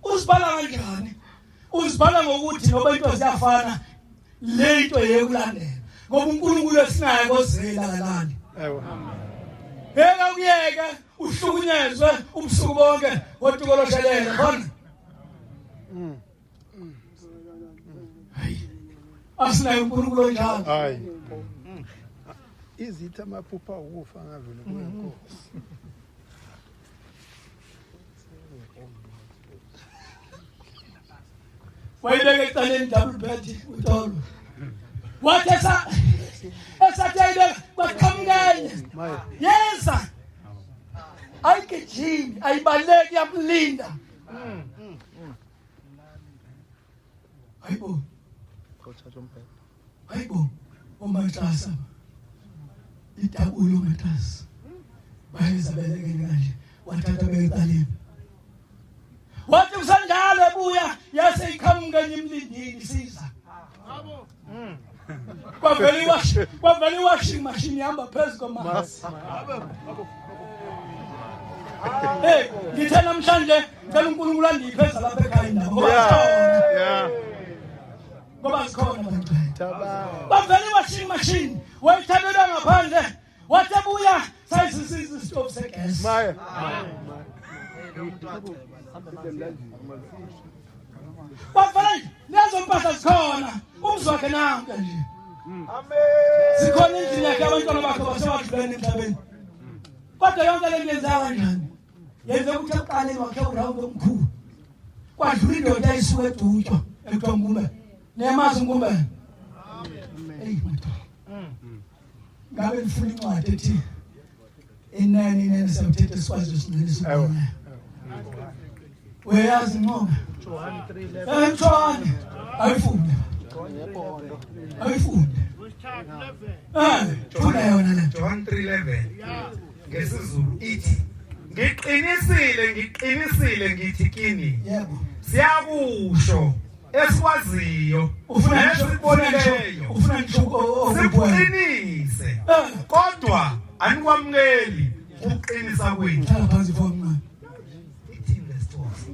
Uzibhala kanjani? Uzibhala ngokuthi ngoba into ziyafana le into yekulandela. Ngoba uNkulunkulu esinaye kozela kalali. Ewe. Bheka kuyeke uhlukunyezwe ubusuku bonke ngotukoloshelele khona. Hayi. Asinaye uNkulunkulu onjalo. Hayi. Izitha amaphupha ukufa ngavele kuyenkosi. Wayibeka ecaleni double bed utolo. Wathi esa esathi ayibeka kwaqhamuka enye. Maye. Yeza. Ayigijimi, ayibaleki yamlinda. Hayibo. Hayibo. Omatrasa. Itabulo omatrasa. Bayeza belekele kanje. Wathatha beka ecaleni. Wathi kusanjalo ebuya yase iqhamuka enye imlindile isiza. Kwavela iwashi, kwavela iwashing machine ihamba phezu kwamanzi. Hey, ngithe namhlanje ngicela uNkulunkulu andiphe lapha ekhaya indaba ngoba zikhona. Yeah. Ngoba zikhona bantwana. Thaba. Bavela iwashing machine wayithathela ngaphandle wathi ebuya sayisisiza isitofu segas. Maye. Bavela nje lezo mpahla zikhona umzi wakhe nanke nje. Amen. Zikhona endlini yakhe abantwana bakhe basewadluleni emhlabeni. Kodwa yonke le nto yenzeka kanjani? Yenzeka ukuthi ekuqaleni wakhe urawundi omkhulu. Kwadlula indoda eyisuka eDutywa ekuthiwa Nkumbe. Niyamazi uNkumbe? Eyi madoda. Ngabe nifuna incwadi ethi inene inene siyawuthetha sikwazi usincelisa ubona. Uyayazi inqobe? John ayifunde. Ayifunde. Funda yona le. John 3:11 ngesiZulu ithi ngiqinisile ngiqinisile ngithi kini Yebo. siyakusho esikwaziyo Ufuna ngisho nesibonileyo ufuna ngisho okubuya. sikuqinise kodwa anikwamukeli ukuqinisa kwethu. Hlala phansi mfowethu mncane. Ithini lesiXhosa?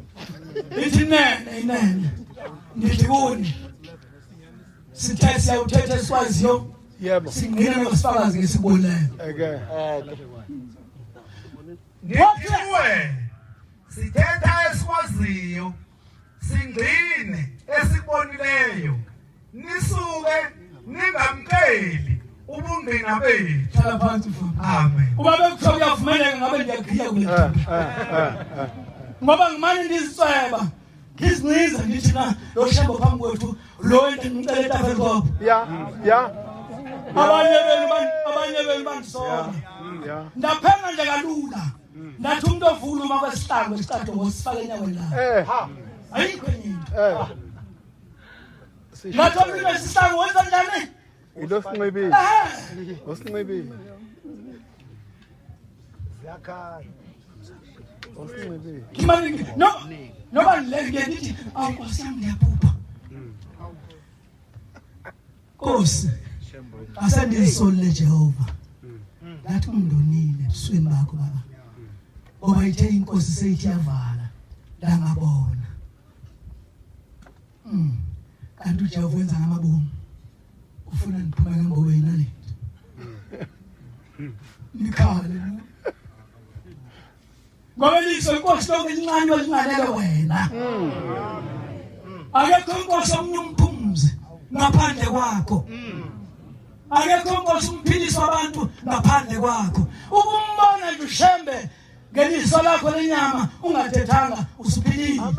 Ithi nene inene. Ngithi kuni. Sithe siyawuthetha esikwaziyo Yebo. singqina nosifakazi ngesibonileyo. Okay. Ngithiwe sithetha esikwaziyo singcine esikubonileyo nisuke ningamkeli ubungqina bethu. Hlala phansi mfowethu. Amen. Uba bekuthiwa kuyavumeleka ngabe ndiyagqiya kule nto. Ngoba ngimane ndizicweba ngizinciza ngithi na lo shembo phambi kwethu lo ngicela etafeni. Yeah. Yeah. Abanye benu abanye benu bandisola. Yeah. Ndaphenga nje kalula. Ndathi umuntu ovula uma kwesihlangu esicado ngosifaka enyaweni lakhe. Ayikho enye into. Ngathi umuntu wesihlangu wenza njani? Ilo sinxibile. Osinxibile. Ziyakhala. Osinxibile. Ngimane no noba le ngithi awu Nkosi yami ngiyaphupha. Nkosi. Asendisolile Jehova. Ngathi ungidonile ebusweni bakho baba. Ngoba ithe inkosi seyithi yavala ndangabona. Kanti uJehova wenza ngamabomu. Ufuna ngiphume ngembobo yinaleti. Nikhale. Ngoba liso inkosi lonke lincane olinganele wena. Akekho inkosi omunye umphumze ngaphandle kwakho. Akekho inkosi umphilisi wabantu ngaphandle kwakho. Ukumbona nje uShembe ngeliso lakho lenyama ungathethanga usuphilile. Amen.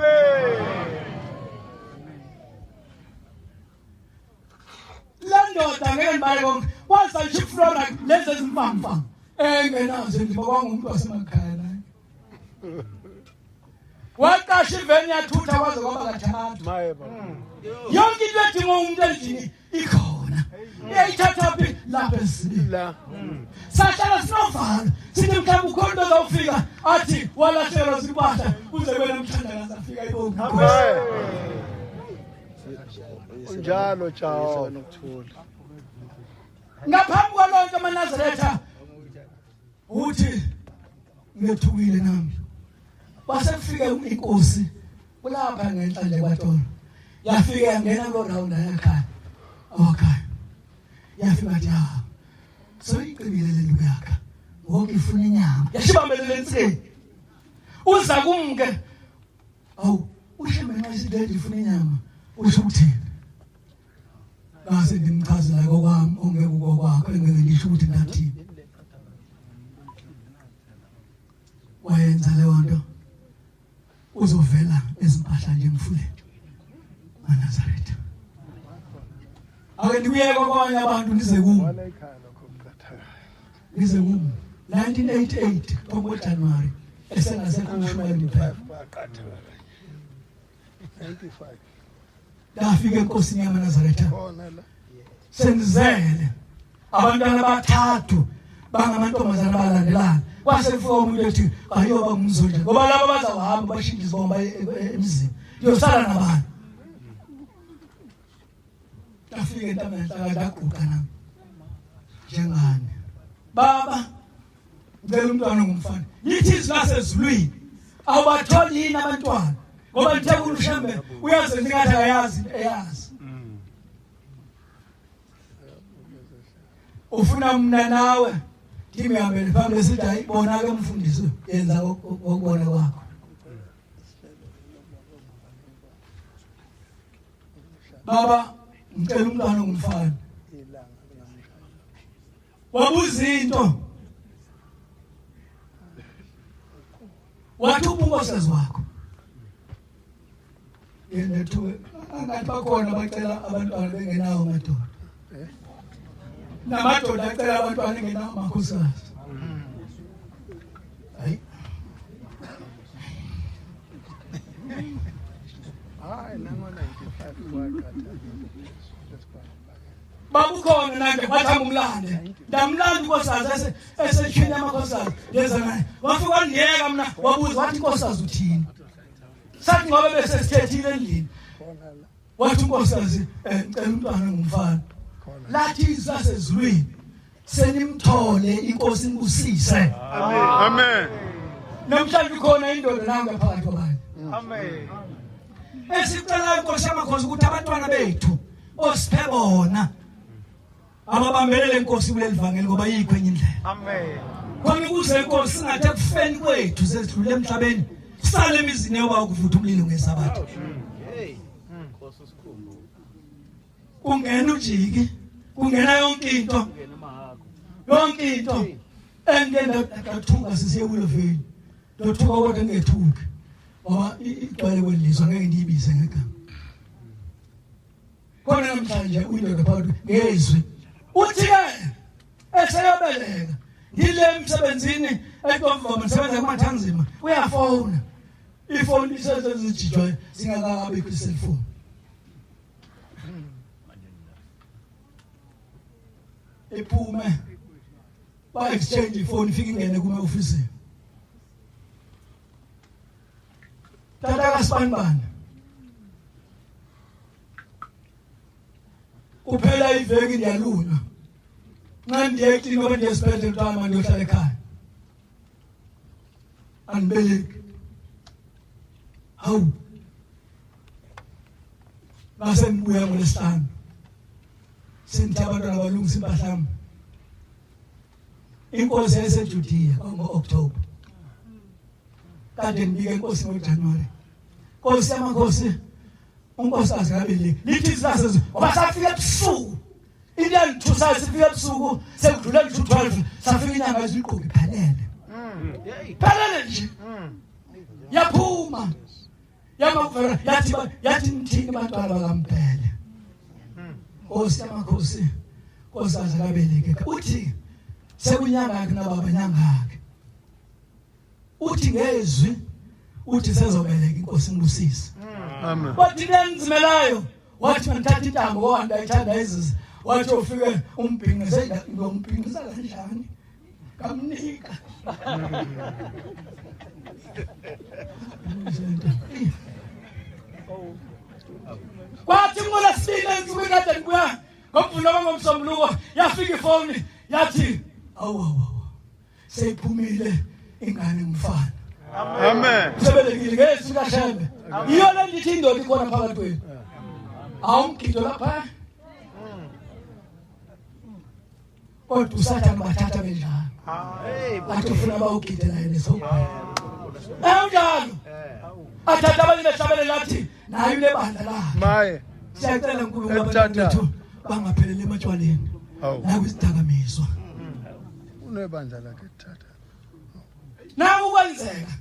Le ndoda ngeke ngibale konke. Waza nje iflora lezi ezimpampa. Engenazo nje kwangumuntu wasemakhaya la. Waqasha iveni yathutha kwaze kwaba kathathu. Maye baba. Yonke into edingwa umuntu endlini ikhona. Iyayithatha phi lapha ezibini. La. Sahlala sinovalo. Sithi mhlawumbe ukhona into ozawufika athi walahlekelwa zimpahla kuze kube namhlanje afika ibonga. Amen. Unjalo Jehova. Ngaphambi kwalonto amaNazaretha uthi ngethukile nami. Base kufike inkosi kulapha ngenhla nje kwaTolo. Yafika yangena kulo round yakhaya. Awakhaya. Yafika yathi ha. Soyiqibile le nto yakha. Ngoku ifuna inyama. Yashibambelele ensikeni. Uza kumke. Awu, ushembe nxa isithi ifuna inyama. Usho ukuthini? Ngase ndimchazela kokwami ongeke ukokwakho engeke ngisho ukuthi ngathini. Wayenza leyo nto uzovela ezimpahla nje emfuleni maNazaretha. Ake ndibuyeke kwabanye abantu nize kum. Wala ekhaya lokho kuqathakayo. Nize kum. 1988 ngoJanuary esengasekho umshumayeli kuphela. Baqathaka. 95. Ndafika enkosini yamaNazaretha. Khona la. Senzele abantwana abathathu bangamantombazana abalandelana. Kwase kufika umuntu ethi ayoba ngumzonje ngoba laba bazawuhamba bashintshe izibongo baye emzini. Ngiyosala nabani? Ndafika entabeni ndaguqa nami. Njengani? Baba, ngicela umntwana ongumfana. Yithi izwi lasezulwini. Awubatholi yini abantwana? Ngoba ngithe kuLushembe uyazenza ngathi akayazi eyazi. Ufuna mina nawe ngimhambele phambili sithi hayi bona ke mfundisi yenza okubona kwakho. Baba ngicela umntwana ongumfana. Wabuza into. Wathi ubunkosikazi wakho. Yena ethuke angathi bakhona abacela abantwana bengenawo amadoda. Namadoda acela abantwana engenawo amakhosikazi. Hayi. Hayi nango 95 kwaqathaka. Babukhona nange wathi ngumlande. Ndamlanda inkosikazi esetyhini amakhosikazi ndeza naye. Wafika wandiyeka mna wabuza wathi inkosikazi uthini? Sathi ngoba bese sithethile endlini. Wathi unkosikazi ngicela umntwana ngumfana. Lathi izwi lasezulwini senimthole inkosi inibusise. Amen. Namhlanje ukhona indoda nanga phakathi kwabantu. Amen. Esicela inkosi yamakhosi ukuthi abantwana bethu osiphe bona ababambelele inkosi kuleli vangeli ngoba yikho enye indlela. Amen. Khona ukuze inkosi singathi ekufeni kwethu sesidlule emhlabeni sale emizini yoba ukuvutha umlilo ngesabatha. Kungena ujiki, kungena yonke into. Yonke into. Engike ndathuka sisiye kuloveni. Ndothuka kodwa ngingethuki. Ngoba igcwele kwelizwe ngeke ndiyibize ngegama. Khona namhlanje uyindoda phakathi ngezwi. Uthi ke eseyobeleka ngile emsebenzini eNkomvoma ngisebenza kuMathanzima uyafona. Ifoni isezezijijwa singakabikho iselfoni. Iphume ba exchange ifoni ifike ingene kuma office. Tata kaSibanibani. Kuphela iveki ndiyalunywa. Nxa ndiye eklinikhi ngoba ndiye esibhedlela kuthiwa mandiyohlala ekhaya. Andibeleki. Hawu. Ngase ngibuya ngolesihlanu. Sengithi abantwana balungisa impahla yami. Inkosi yayiseJudiya ngo-October. Kade ngibike inkosi ngoJanuary. Nkosi yamakhosi unkosikazi kabili lithi izilase ngoba safika ebusuku into yangithusayo sifika ebusuku sekudlule ngisho u-12 safika inyanga izigqoke phelele phelele nje yaphuma yamakuvela yathi yathi nithini bantwana bakaMbhele Nkosi yamakhosi nkosikazi kabeleke uthi sekunyanga yakhe nababa nyanga yakhe uthi ngezwi uthi sezobeleka inkosi imbusise Amen. wathi lenzimelayo wathi ngithatha intambo wanda ithanda izizi wathi ufike umbhinqise ngombhinqisa kanjani kamnika kwathi ngolesibili ensukwini kade ngibuya ngomvulo wangomsombuluko yafika ifoni yathi awu awu awu seyiphumile ingane ngumfana Amen. Sebelekile ngezwi kaShembe. Iyo le ndithi indoda ikhona phakathi kwenu. Awumgido lapha. Kodwa uSathane bathatha benjalo. Athi ufuna bawugide naye leso. Awunjalo. Athatha abanye behlabelela athi naye unebandla lakhe. Maye. Siyacela uNkulunkulu abantu bethu bangapheleli ematshwaleni. Nakwizidakamizwa. Unebandla lakhe thatha. Naku kwenzeka.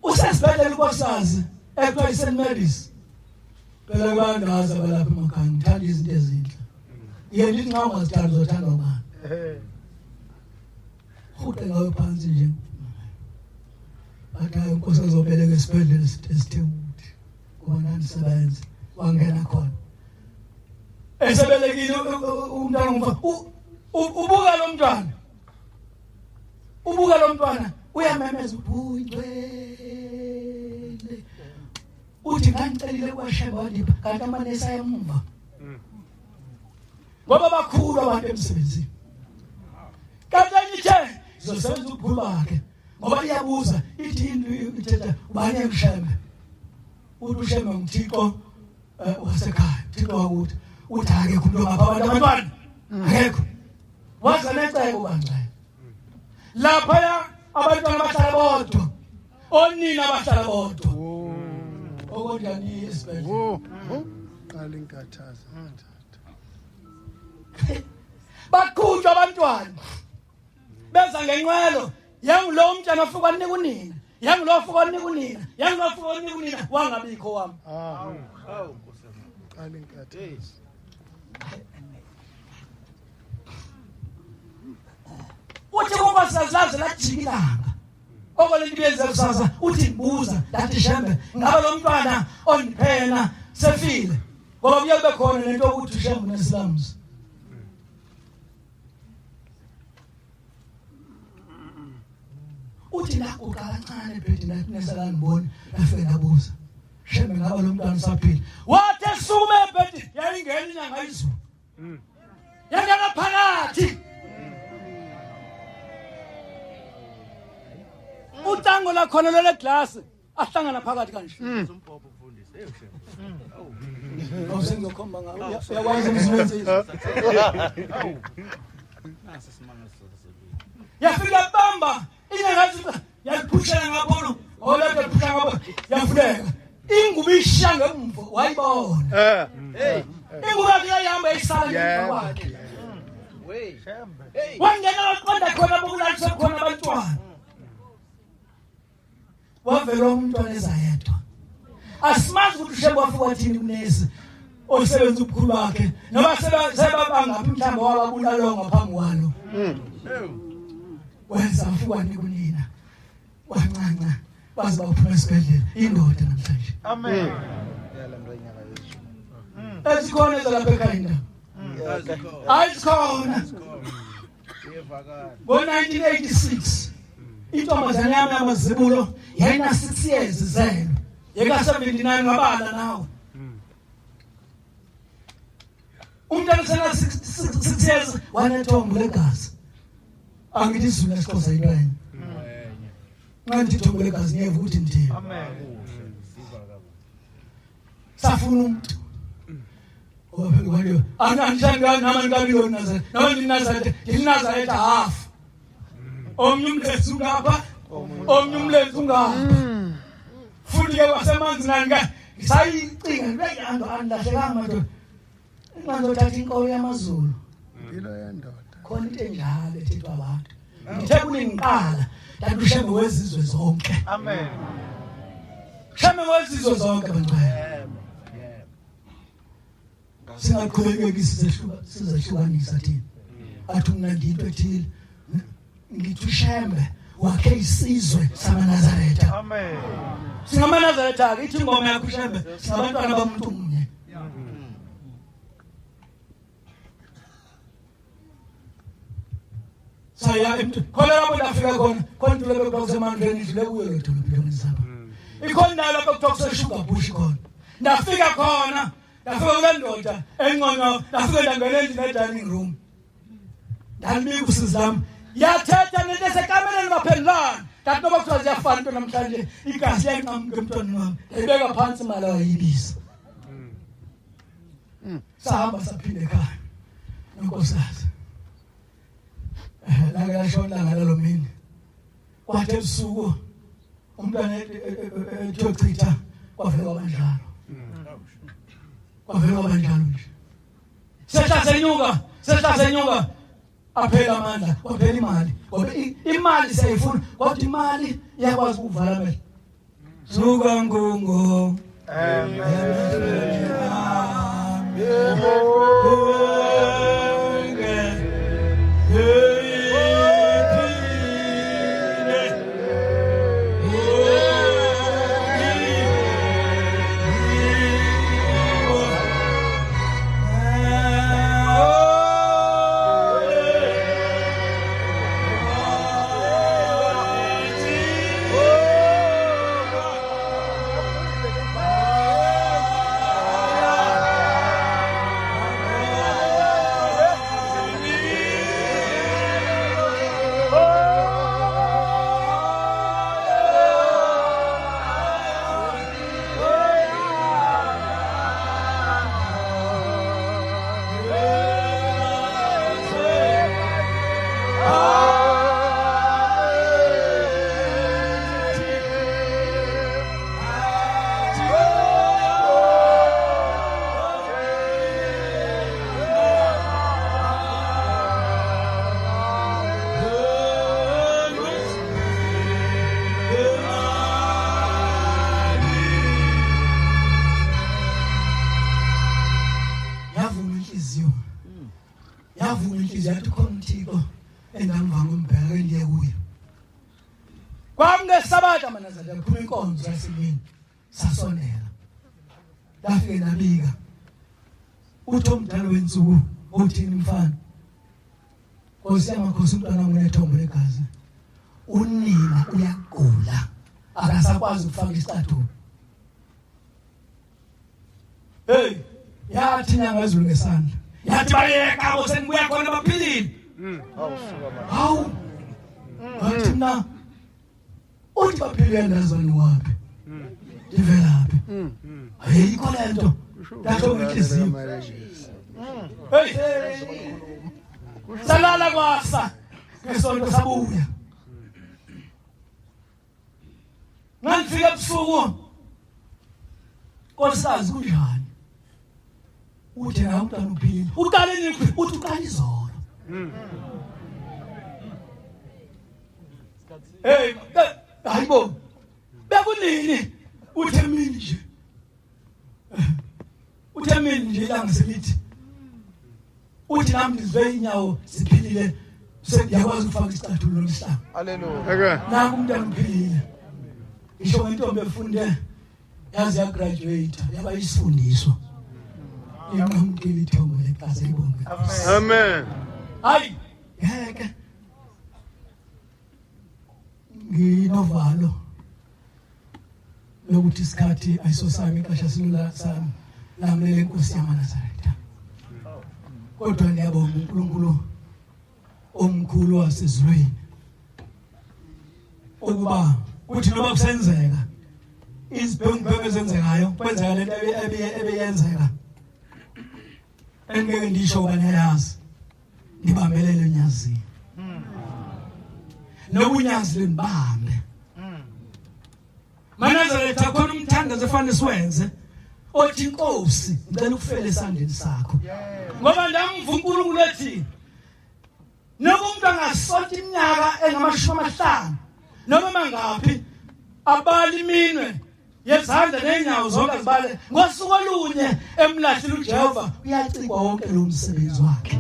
Usesibhedlela unkosikazi ekuthiwa iSt Mary's. Phela kubandazi abalapha emakhaya ngithanda izinto ezinhle. Yena ithi nxa ungazithandi uzothandwa ubani? Rhuqe ngawe phansi nje. Bathi hayi inkosi azobeleka esibhedlela esithe ukuthi ngoba ndandisebenza wangena khona. Esebelekile umntwana ngumfana ubuka lo mntwana. Ubuka lo mntwana uyamemeza ubuyingcwele. Uthi ngangicelile kwaShembe wandipha kanti amanesi ayemumva. Ngoba bakhulu abantu emsebenzini. Kanti enye ithe izosebenza ubukhulu bakhe ngoba iyabuza ithi into ithetha ubani emshembe. Uthi ushembe nguThixo eh, wasekhaya, uThixo wakuthi uthi akekho umuntu ongapha abantu abantwana. Akekho. Waza necebo bangcwele. Lapha abantwana bahlala bodwa. Onina bahlala bodwa. Okonjani isibhedlela? Oh, oh. Qala inkathazo. Thatha. Baqhutshwa abantwana. Beza ngenqwelo, yangulo mntana afika wanika unina. Yangulo afika wanika unina. Yangulo afika wanika unina wangabikho wami. Ah. Qala inkathazo. Uthi kunkosikazi laze lajika ilanga. Okwalento ibiyenza kusasa uthi ngibuza lathi Shembe ngabe lo mntwana ondiphena sefile ngoba kuye kube khona lento yokuthi uShembe unesilams. Uthi laguqa kancane ebhedini lathi nesalandibona lafike labuza Shembe ngabe lo mntwana usaphila. Wathi esukume ebhedini yayingena inyanga izulu. Yangena phakathi. Ucango lakhona lole glass ahlangana phakathi kanje. Awusengizokhomba ngawo. Uyakwazi umsebenzi. Yafika bamba inyanga yaliphushela ngapho olade phusha ngapho yavuleka. Ingubo isha ngemva wayibona. Eh. Ingubo yakhe yayihamba isala ngemva kwakhe. Wangena waqonda khona bokulaliswe khona abantwana. Wavela umntwana eza yedwa. Asimazi ukuthi uShembe wafika wathini kunesi osebenza ubukhulu bakhe noma sebabangaphi mhlawumbe wababulala ngaphambi kwalo. Wenza afika wanika unina. Wancanca baze baphuma esibhedlela indoda namhlanje. Amen. Ezikhona ezalapha ekhaya indaba. Ayikhona. Ngo-1986 intombazane yami yamazibulo yayina 6 years izelwe. Yeka 79 ngabala nawe. Umntwana usena 6 years wanethombo legazi. Angithi isiZulu nesiXhosa into enye. Nxa ngithi ithombo legazi ngiyeva ukuthi ngithini. Amen. Safuna umuntu. Ngoba anandishanga nama ngikabi Nazareth. Nama nginazaretha, nginazaretha half. Omnye umlenze ungapha, omnye umlenze ungapha. Futhi ke wasemanzi nani ke ngisayicinga ngibe ando andilahlekanga madoda. Ngizothatha inkolo yamaZulu. Impilo yendoda. Khona into enjalo ethethwa abantu. Ngithe kuningiqala ndathi uShembe wezizwe zonke. Amen. Shembe wezizwe zonke bantwana. Singaqhubekeki sizehluka sizehlukanisa thina. Athi mina ngiyinto ethile. Ngithi uShembe wakhe isizwe samaNazaretha. Amen. SingamaNazaretha ke ithi ingoma yakho uShembe singabantwana bamuntu munye. Saya emntu khona lapho ndafika khona khona into lapho kuthiwa kusemandleni idlule kuyo lo dolophu lomzaba. Ikhona indawo lapho kuthiwa kuse-Sugar Bush khona. Ndafika khona ndafika kule ndoda engcono ndafika ndangena endlini e-dining room. Ndalibika usizi lami. Yathetha nento esekamereni baphendulana. Ndathi noba kuthiwa ziyafana into namhlanje igazi liyanqamuka emntwaneni wami. Ndayibeka phansi imali awayibiza. Sahamba saphinda ekhaya nonkosikazi. Lake lashona ilanga lalo mini. Kwathi ebusuku umntwana ethi yochitha kwavele kwabanjalo. Kwavele kwabanjalo nje. Sehla senyuka, sehla senyuka. Aphela amandla, kwaphela imali. Ngoba imali siyayifuna, kodwa imali iyakwazi ukuvala amehlo. Suka ngungu. Yavuma inhliziyo. Yavuma inhliziyo yathi khona uThixo endamva ngombheka endiye kuye. Kwakungesabatha manazaretha kuphuma inkonzo yasemini. Sasondela. Lafike nabika. Uthi omdala wensuku uthini mfana? Nkosi yamakhosi umntwana wami unethombo legazi. Unina uyagula. Akasakwazi ukufaka isicathulo. Hey, yathi inyanga yezulu ngesandla. Yathi bayeka abo sengibuya khona baphilile. Hawu. Wathi mina uthi baphilile ndazani waphi? Ndivelaphi? Ayikho lento. Ndathi inhliziyo. Hey. Salala kwasa. Ngesonto sabuya. Ngangifika ebusuku. Nkosikazi kunjani? Uthi nawe umntwana uphilile. Uqale nini? Uthi uqala izolo. Hey, hayibo. Bekunini? Uthi emini nje. Uthi emini nje ilanga selithi. Uthi nami ngizwe inyawo ziphilile sengiyakwazi ukufaka isicathulo lomhlaba. Hallelujah. Nangu umntwana uphilile. Ngisho ngentombi efunde yaze yagraduate yaba isifundiswa. Inqamukile ithongo legazi elibonge. Amen. Hayi, ngeke. Nginovalo lokuthi isikhathi ayisosami ixesha silula sami lamlele inkosi yamaNazaretha. Kodwa ngiyabonga uNkulunkulu omkhulu wasezulwini ukuba kuthi noma kusenzeka izibhengibhengu ezenzekayo kwenzeka lento ebeyenzeka engeke ndisho ngoba niyayazi ngibambelele onyazini nobunyazi lindibambe Manazaretha khona umthandazo efanele siwenze othi inkosi ngicela ukufela esandleni sakho ngoba ndamva uNkulunkulu ethi noma umuntu angasonta iminyaka engamashumi amahlanu noma mangaphi abala iminwe yezandla nenyawo zonke zibale ngosuku olunye emlahlile uJehova uyacikwa wonke lo msebenzi wakhe.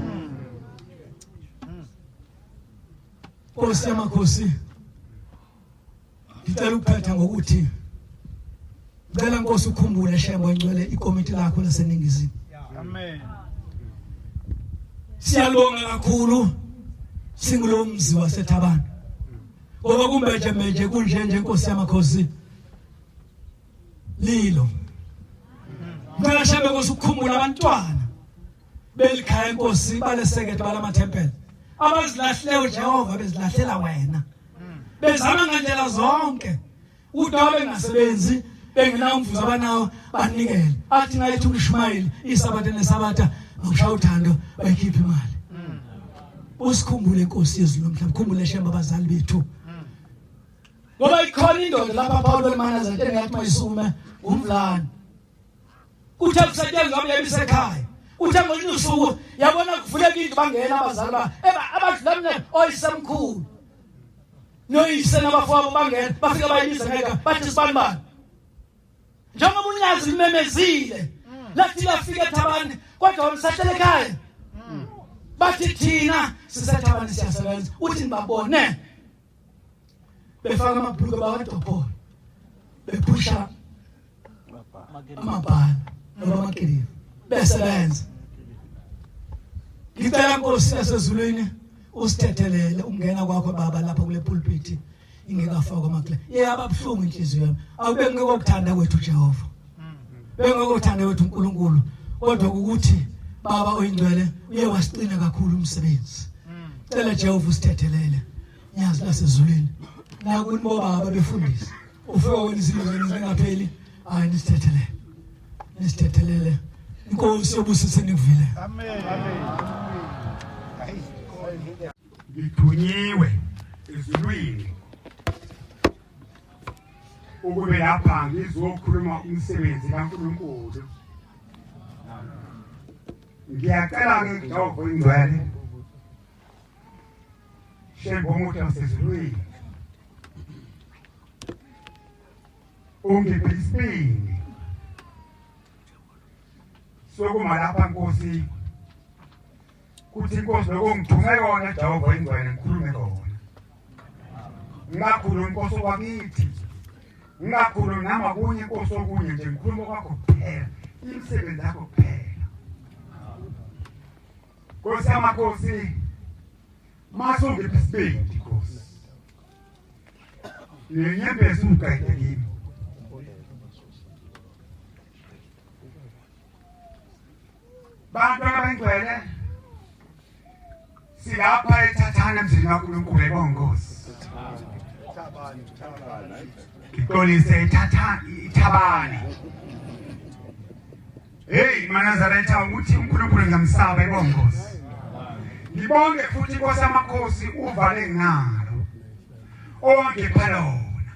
Nkosi yamakhosi, ngicela ukuphetha ngokuthi ngicela Nkosi ukhumbule Shembe ngcwele ikomiti lakho laseningizimu. Amen. Siyalibonga kakhulu singulomzi waseThabana ngoba kumbeje mbeje kunje nje Nkosi yamakhosi lilo. Ngicela Shembe Nkosi ukukhumbula abantwana belikhaya Nkosi balesekete balamathempeli abazilahleyo Jehova bezilahlela wena bezama ngandlela zonke ukuthi abengasebenzi bengenawo umvuzo abanawo banikele athi ngayithi uIshmayeli isabatha nesabatha ngokushaya uthando bayikhipha imali. Usikhumbule Nkosi yezulu nomhlaba, khumbule Shembe abazali bethu ngoba ikhona indoda lapha Paul eManazaretha engathi mayisume umvulane Kuthe kusetshenzwa ngabe yabisekhaya. Kuthe ngolunye usuku yabona kuvuleka indlu bangena abazali ba abadlula mina oyisemkhulu. Noyise nabafowabo bangena bafika bayibiza ngegama bathi sibani bani. Njengoba unyazi limemezile lathi lafika eThabani kodwa wamsahlele ekhaya. Bathi thina siseThabani siyasebenza uthi nibabone befaka amabhuluku bawadobhola bephusha amabhala noma amakiliva besebenza. Ngicela Nkosi yasezulwini usithethelele ukungena kwakho baba lapha kule pulpit ingekafakwa amakle yaba buhlungu inhliziyo yami. Akube ngeke kwethu Jehova, bengeke kwethu uNkulunkulu, kodwa ukuthi baba oyingcwele uye wasicina kakhulu umsebenzi. Cela Jehova usithethelele nyazi lasezulwini nakuni bobaba befundisi ufika wena izinto zenu zingapheli. Hayi, nisithethelele, nisithethelele. Inkosi yobusise nikuvile. Amen. Ngithunyiwe ezulwini ukube lapha ngizokhuluma umsebenzi kaNkulunkulu. Ngiyacela-ke Jehova ingcwele Shembe omuhle wasezulwini ungiphe isibindi sokuma lapha Nkosi kuthi inkosi lokho ngithume kona Jehova ingcwele ngikhulume kona ngingakhulumi inkosi okwakithi ngingakhulumi nama kunye inkosi okunye nje ngikhuluma kwakho kuphela imisebenzi yakho kuphela Nkosi yamakhosi masungiphe isibindi Nkosi nenyembezi ungigayile kimi bantwana abangcwele silapha ethathana emzini kaNkulunkulu ebongozi ngixolise ethatha ithabane. Hey maNazaretha ukuthi uNkulunkulu ngiyamsaba ebongozi. Ngibonge futhi Inkosi amakhosi uvale ngalo owangipha lona.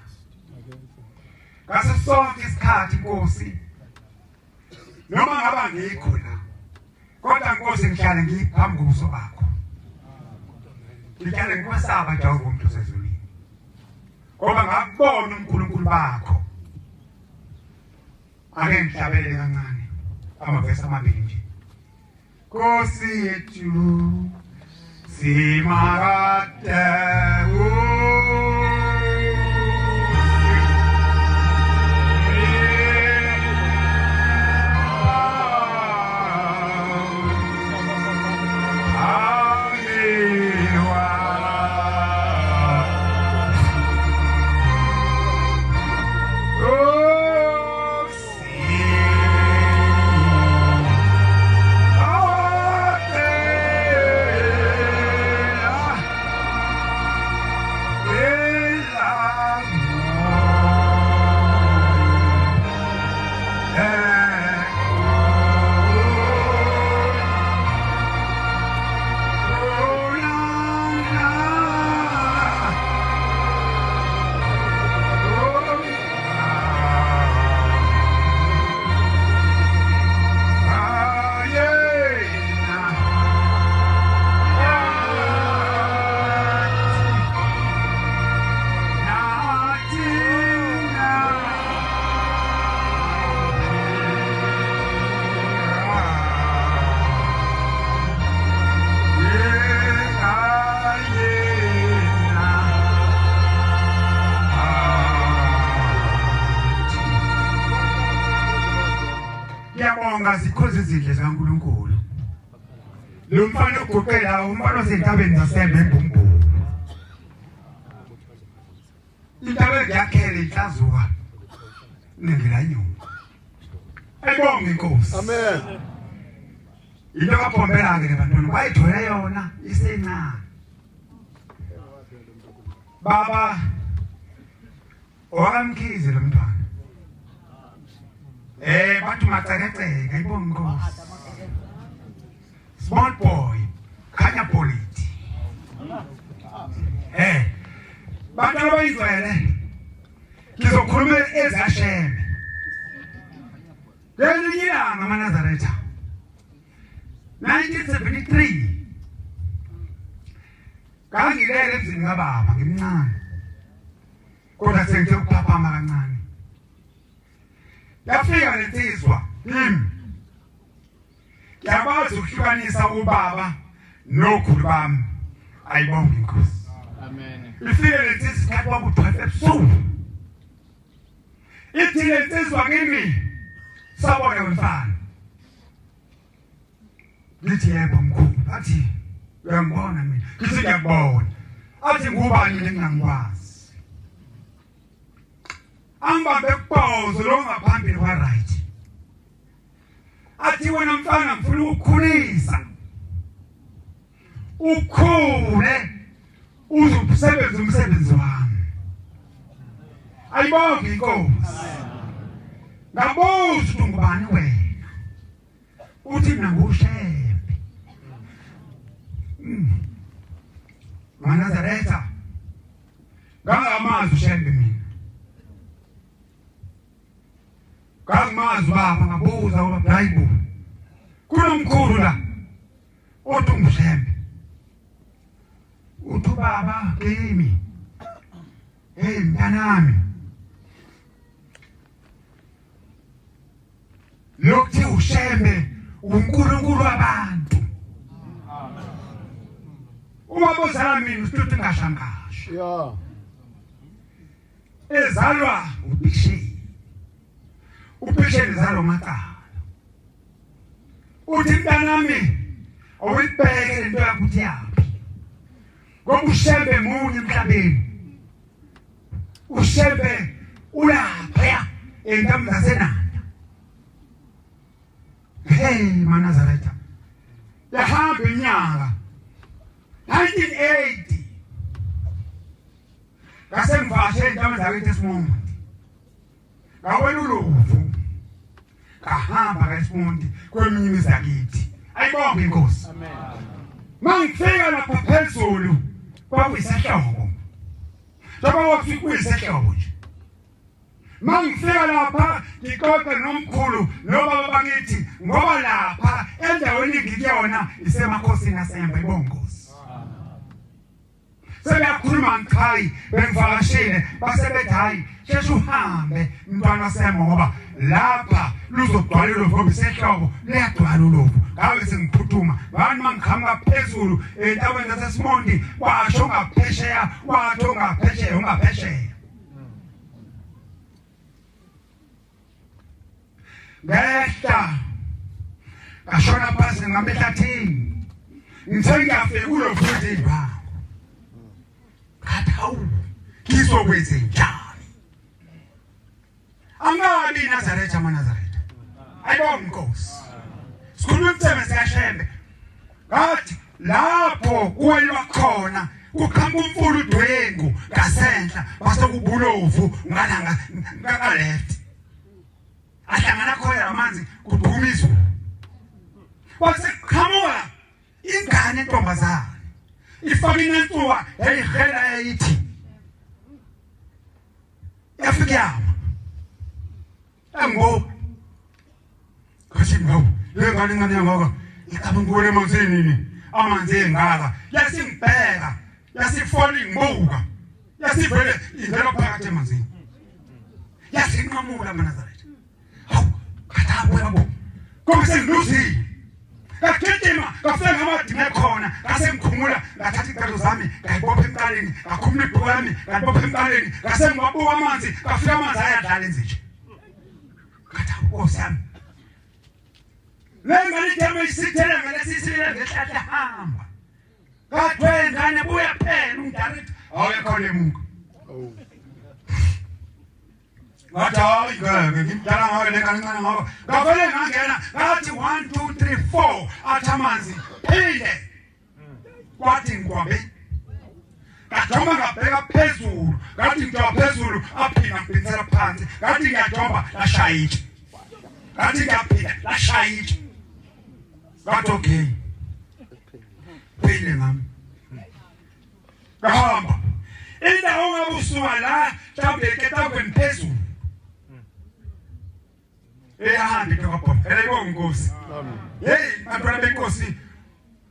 Ngaso sonke isikhathi Nkosi noma ngaba ngikho la kodwa Nkosi ngihlale ngiphambi kobuso bakho. Ngihlale ngikwesaba Jehova umuntu osezulwini. Ngoba ngakubona uNkulunkulu bakho. Ake ngihlabelele kancane amavesi amabili nje. Nkosi yethu simakade Siyabonga zikhozi izindle zikaNkulunkulu. Lo mfana oguqela umfana osentabeni zasembe embumbulu. Intaba engiyakhele inhlazuka nengelanyuka. Ayibonge inkosi. Amen. Into kaPombela ke bantwana bayithole yona isencane. Baba owakamkhize lo mntwana. Eh bathi macekeceke ayibonge inkosi. Small boy khanya politi. Eh bantu abayizwele ngizokhuluma ezashembe. Lelinye ilanga amaNazaretha 1973 ngangilele emzini kababa ngimncane kodwa sengithe ukuphaphama kancane yafika lensizwa kimi ngiyakwazi ukuhlukanisa ubaba nokhulu bami ayibonge inkosi amen ifike lensizwa isikhathi kwaku-12 ebusuku ithi lensizwa kimi sawubona wemfana ngithi yebo mkhulu athi uyangibona mina ngithi ngiyakubona athi ngubani mina engingangikwazi angibambe kubhozo lo ngaphambili kwa right athi wena mfana ngifuna ukukhulisa ukhule uzosebenza umsebenzi wami ayibonge inkosi ngabuza ukuthi ungubani wena uthi mina ngushembe hmm. manazaretha ngangamazi ushembe mina ngangimazi ubaba ngabuza ubaba hayi bo kunomkhulu la othi ungushembe uthi ubaba kimi hey mntanami lokuthi ushembe uNkulunkulu wabantu ubaba ozala mina usituti ngashangasho Yeah. Ezalwa uPisheni. uPisheni ezalwa uMacala. Uthi mntanami awuyibheke lento yakho uthi yaphi. Ngoba uShembe munye emhlabeni. uShembe ulapha entabeni zaseNanda. Hey maNazaretha. Yahamba iminyaka 1980 ngase ngivakashe entabeni zakithi esimonti ngawela ulovu ngahamba kaesimonti kweminye imizi yakithi ayibonge inkosi mangifika lapha phezulu kwakuyisehlobo njengoba kwakufika kuyisehlobo nje mangifika lapha ngixoxe nomkhulu nobaba bakithi ngoba lapha endaweni engikuyona isemakhosini asemba ibongozi sebeyakhuluma ngichayi bengivakashile base bethi hayi sheshe uhambe mntwana semo ngoba lapha luzogcwala ulovu ngoba isehlobo liyagcwala ulovu ngabe sengiphuthuma ngani uma ngiqhamuka phezulu entabeni zasesimondi kwasho ngaphesheya wathi ongaphesheya ungaphesheya ngehla ngashona phansi ngihamba ehlathini ngithe ngiyafika kulo futhi imbango ngathi hawu ngizokwenze njani angabi iNazaretha amaNazaretha ayibonge inkosi sikhuluma imisebenzi kaShembe ngathi lapho kuwelwa khona kuqhamuka umfula udwengu ngasenhla base kubulovu ngalanga ngaka left ahlangana khona amanzi kuduma izulu kwase kuqhamuka ingane entombazane ifaka inantuwa yayihela yayithi yafika yama Angibo. Kathi ngawo, le ngane incane yangaka icabanga ukuwela emanzini nini? Amanzi engaka. Yasingibheka, yasifona ingibuka. Yasivele ingena phakathi emanzini. Yasinqamula amaNazaretha. Hawu, kathi abuya bo. Ngoba sengiluzile. Ngagijima ngafika ngamadime khona ngase ngikhumula ngathatha icalo zami ngayibopha emqaleni ngakhumula ibhuku lami ngalibopha emqaleni ngase ngiwabuka amanzi ngafika amanzi ayadlala enze nje ngathi nkosi yami Le ngane ithema isithele ngalesi sile ngehlahla hamba. Kathwe ngane buya phela umdala uthi awekho lemuka. Ngathi hayi ngeke ngimdala ngawe le ngane ncane ngoba ngavele ngangena ngathi 1 2 3 4 athi amanzi phinde kwathi ngikwambe ngajomba ngabheka phezulu ngathi ngijomba phezulu aphinda ngiphinsela phansi ngathi ngiyajomba lashaya itshe ngathi ngiyaphinda lashaya itshe ngathi okay phile ngami ngahamba indawo ngabe usuka la mhlawumbe eketangweni phezulu eyahamba into kabhoma elebonga inkosi hey bantwana benkosi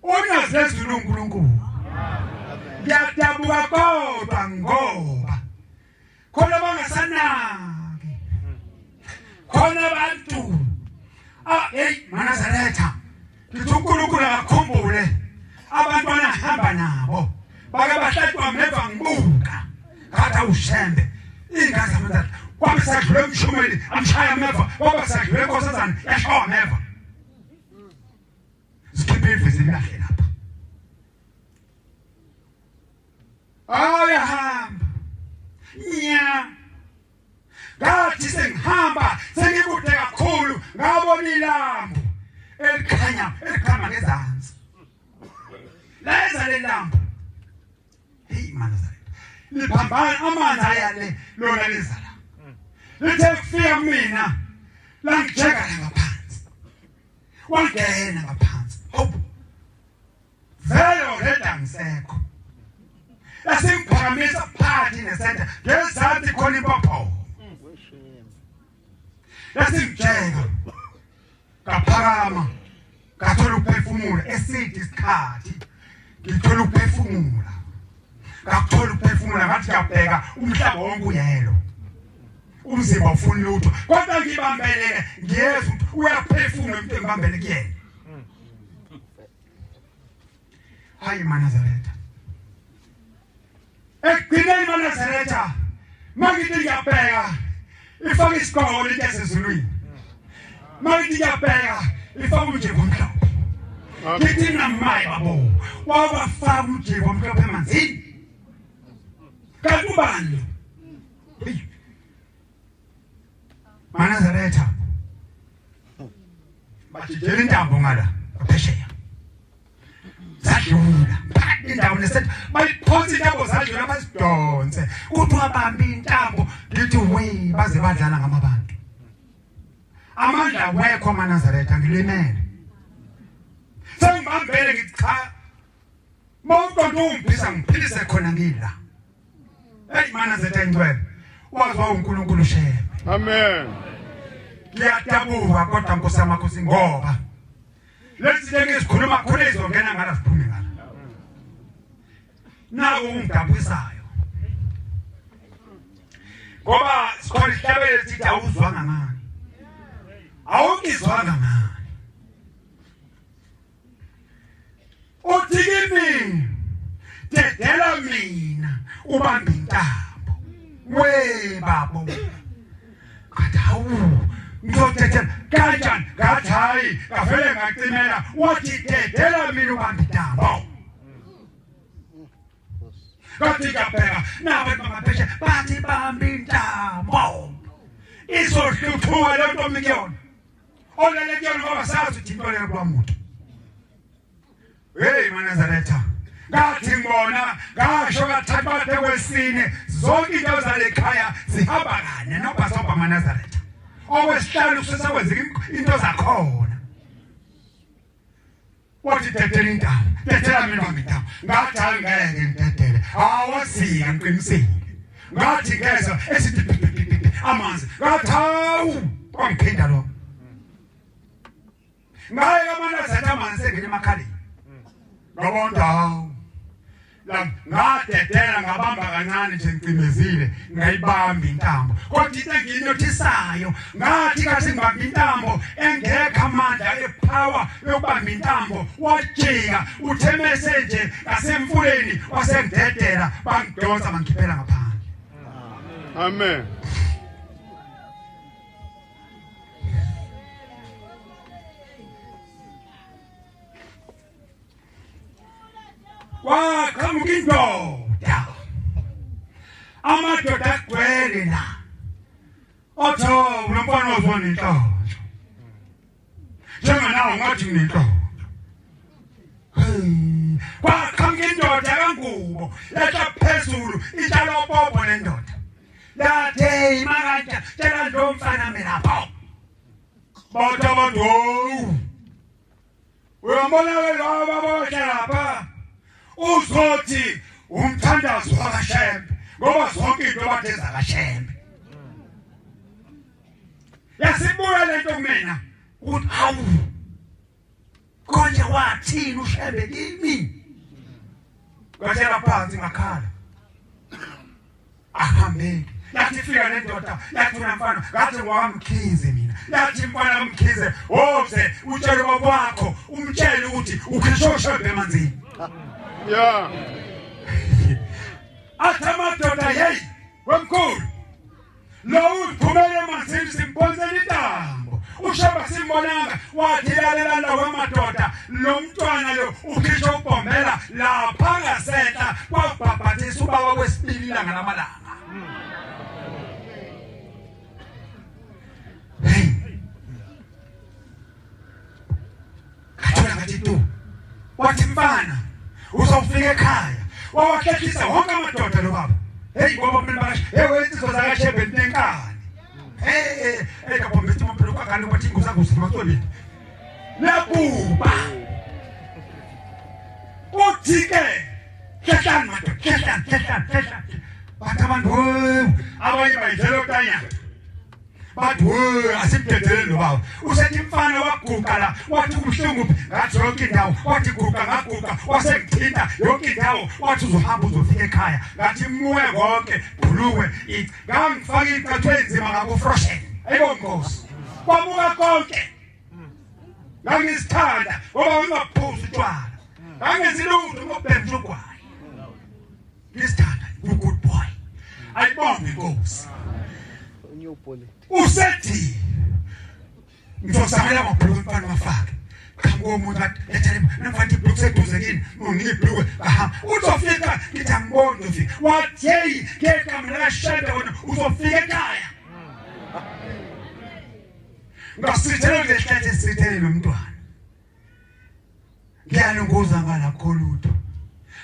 unyazi lezulu uNkulunkulu ngiyadabuka kodwa ngoba khona bangasanaki khona abantu ah hey manazaretha ngithi uNkulunkulu akakhumbule abantwana hamba nabo bake bahlatshwa meva ngibuka ngathi awushembe iy'ngane zamanzana kwabe sadlula emshumeli amshaya ameva kwaba sadlula enkosazane yashawa ameva zikhiphe ivezi lahle lapha awuyahamba nya ngathi sengihamba sengikude kakhulu ngabona ilambu elikhanya elikhama ngezansi leza lelambu hey manazaretha liphambana amanzi ayale lona liza la lithe kufika mina langijeka la ngaphansi wangena ngaphansi hope vele already angisekho lasingiphakamisa phakathi nesenta ngezansi khona impopho lasingijeka ngaphakama ngathola ukuphefumula eside isikhathi ngithola ukuphefumula ngakuthola ukuphefumula ngathi ngiyabheka umhlaba wonke uyelo umzimba ufuni lutho kodwa ngibambelele ngiyezwa ukuthi uyaphefumula umuntu engibambele kuyena hayi manazaretha ekugcineni manazaretha mangithi ngiyabheka ifaka isigqoko lento yasezulwini mangithi ngiyabheka ifaka umjiko omhlophe ngithi namayi babo wawafaka umjiko omhlophe emanzini kanti ubani lo manazaretha bajijela intambo ngala phesheya zadlula phakathi indawo nesetha bayiphonsa intambo zadlula bazidonse kuthiwa bambi intambo ngithi we baze badlala ngamabantu amandla wekho amanazaretha ngilimele sengibambele ngithi cha mawuqonda ungiphisa ngiphilise khona ngila Hey mana zetha ingcwele. Waziwa uNkulunkulu shembe. Amen. Ngiyadabuka kodwa Nkosi yamakhosi ngoba lezi zinto engizikhuluma khona izongena ngala siphume ngala. Naku ungidabukisayo. Ngoba sikhona isihlabelo sithi awuzwanga ngani. Awungizwanga ngani. Uthi kimi dedela mina ubambe intambo we babo ngathi hawu ngizodedela kanjani ngathi hayi ngavele ngacimela wathi dedela mina ubambe intambo ngathi ngiyabheka nabantu bamaphesheya bathi bamba intambo izohluthuka le nto omnikuyona olele kuyona ngoba sazi ukuthi into leyo kwamuntu hey manazaretha ngathi ngibona ngasho kathathu bathe kwesine zonke into zale khaya zihamba kanye nobhasobha manazaretha okwesihlanu kusesekwenzeka into zakhona wathi dedela intamo dedela mina wami intamo ngathi angeke ngidedele awazika ngiqinisile ngathi ngezwa esithi amanzi ngathi hawu kwangiphinda lo ngaye kamanazatha amanzi engene emakhaleni ngabona hawu la ngadedela ngabamba kancane nje ngicimezile ngayibamba intambo kodwa into engiyinothisayo ngathi kathi ngibamba intambo engekho amandla epower yokubamba intambo wajika uthe message ngasemfuleni wasengidedela bangidonsa bangikhiphela ngaphandle amen Kwaqhamuka indoda. Amadoda agcwele la. Otho lo mfana wazona inhlanhla. Njenganawo ngathi nginenhlanhla. Hey, kwaqhamuka indoda kaNgubo yehla phezulu itshala upopo lendoda. Yathi hey makanja tshela lo mfana mina pho. Bathi abantu hawu. Uyambona ke lo baba ohlala lapha. Uzothi umthandazo wakaShembe ngoba zonke into bathi ezakaShembe. Yasibuya lento kumina ukuthi hawu konje wathini uShembe kimi. Ngahlala phansi ngakhala. Ahambeki. Yathi fika le ndoda yathi wena mfana ngathi ngowamkhize mina. Yathi mfana kamkhize woze utshele ubaba wakho umtshele ukuthi ukhishwe uShembe emanzini. Yeah. Athi amadoda hey wemkhulu lo uphumele emanzini simphonsela intambo ushaba simbonanga wathi lalela lawa madoda lo mntwana lo ukhishwe ubhombela lapha ngasenhla kwabhabhathisa ubaba kwesibili ilanga lamalanga. Hey, ngathola ngathi tu wathi mfana uzofika ekhaya wawahlehlisa wonke amadoda lo baba. Hey ngoba mina bakashe hey wensizwa zakashebe nenkani. Hey hey kaphombisa umuntu kwakani kwathi ingozi kusimasolile nakuba uthi ke hlehlani madoda hlehlani hlehlani hlehlani bathi abantu abanye bayidlela otanyana bathi we asimdedeleni lo baba. Usethi mfana waguqa la wathi kubuhlungu ngathi yonke indawo wathi guqa ngaguqa wasengithinta yonke indawo wathi uzohamba uzofika ekhaya ngathi muwe konke bhuluwe ngangifaka icathu enzima ngakufroshen ayibo nkosi kwamuka konke. Ngangizithanda ngoba ngingaphuzi utshwala ngangenzi lutho ngobhemsha ugwayi ngisithanda good boy ayibonge inkosi. Usethi ngizozamela amabhuluku mfana wafake qhamuka omuntu athi letha le namfana ibhuluku seduze kini unginike ibhuluku ahamba uzofika ngithi angiboni uzofika wathi hey ngegama likaShembe wena uzofika ekhaya. Ngasithela ngehlathi esithele nomntwana ngiyalunguza ngalakho lutho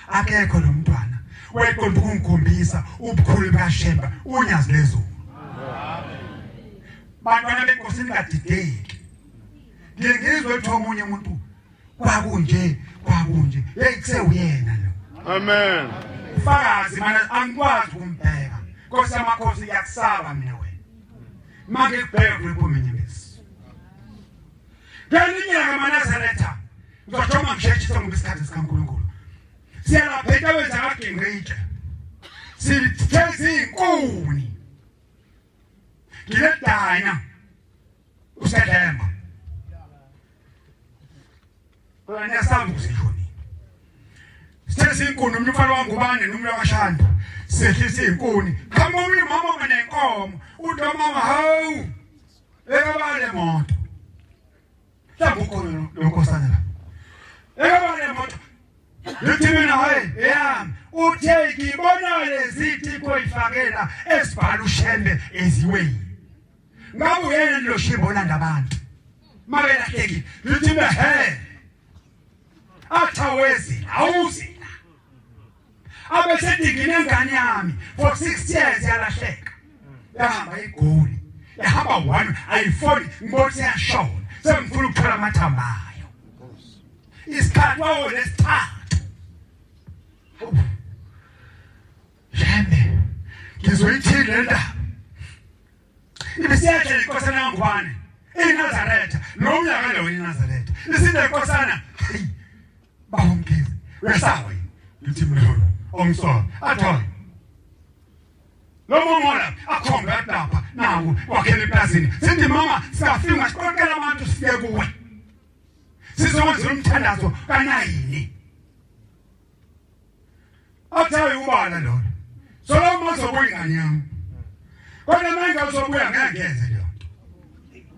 akekho lo mntwana wayeqonda ukungikhombisa ubukhulu bukaShembe unyazi lezulu. Bantwana benkosi ningadideki. Ngiye ngizwe ethi omunye umuntu kwakunje kwakunje hey kusewuyena lo. Amen. Fakazi mana angikwazi ukumbheka. Nkosi yamakhosi iyakusaba mina wena. Make kubheka kulephume inyembezi. Ngelinye kaManazaretha ngizothoma ngisheshise ngoba isikhathi sikaNkulunkulu. Siyalapha entabeni zakaGingqitshe. Sitheza izinkuni. Ngiledana usedlemba. Kodwa niyasaba ukusisho nini. Sitheza izinkuni umuntu umfana wangubane nomuntu wakashanda. Sehlisa izinkuni. Qhamuka omunye umama nenkomo. Uthi lo mama hawu. Ekabale moto. Mhlawumbe ukhona lo nkosana la. Ekabale moto. Ngithi mina hey eyami uthe ngibona lezi thikho ifakela esibhala uShembe eziweni. Ngabe uyena lo Shembe olanda abantu. Mabelahlekile. Ngithi mina he. Athawezi awuzi. Abesethi nginengane yami for 6 years yalahleka. Yahamba igoli. Yahamba one ayifoni ngibona siyashona. Sengifuna ukuthola amathambo ayo. Isikhathi wawo lesithathu. Shembe ngizoyithini le ndaba? Ibisiyatshela inkosana kaNgubane iNazaretha lo mnyaka lo iNazaretha isinenkosana hayi baba Mkhize uyasaba yini? Ngithi mina ongisola athi lo mama la akhombe athi lapha naku wakhela eplazini sithi mama siyafika siqoqela abantu sifike kuwe sizokwenza umthandazo kanayini. Athi hayi ubala lona solo uma uzobuya ingane yami kodwa manje uzobuya ngeke ngenze leyo nto.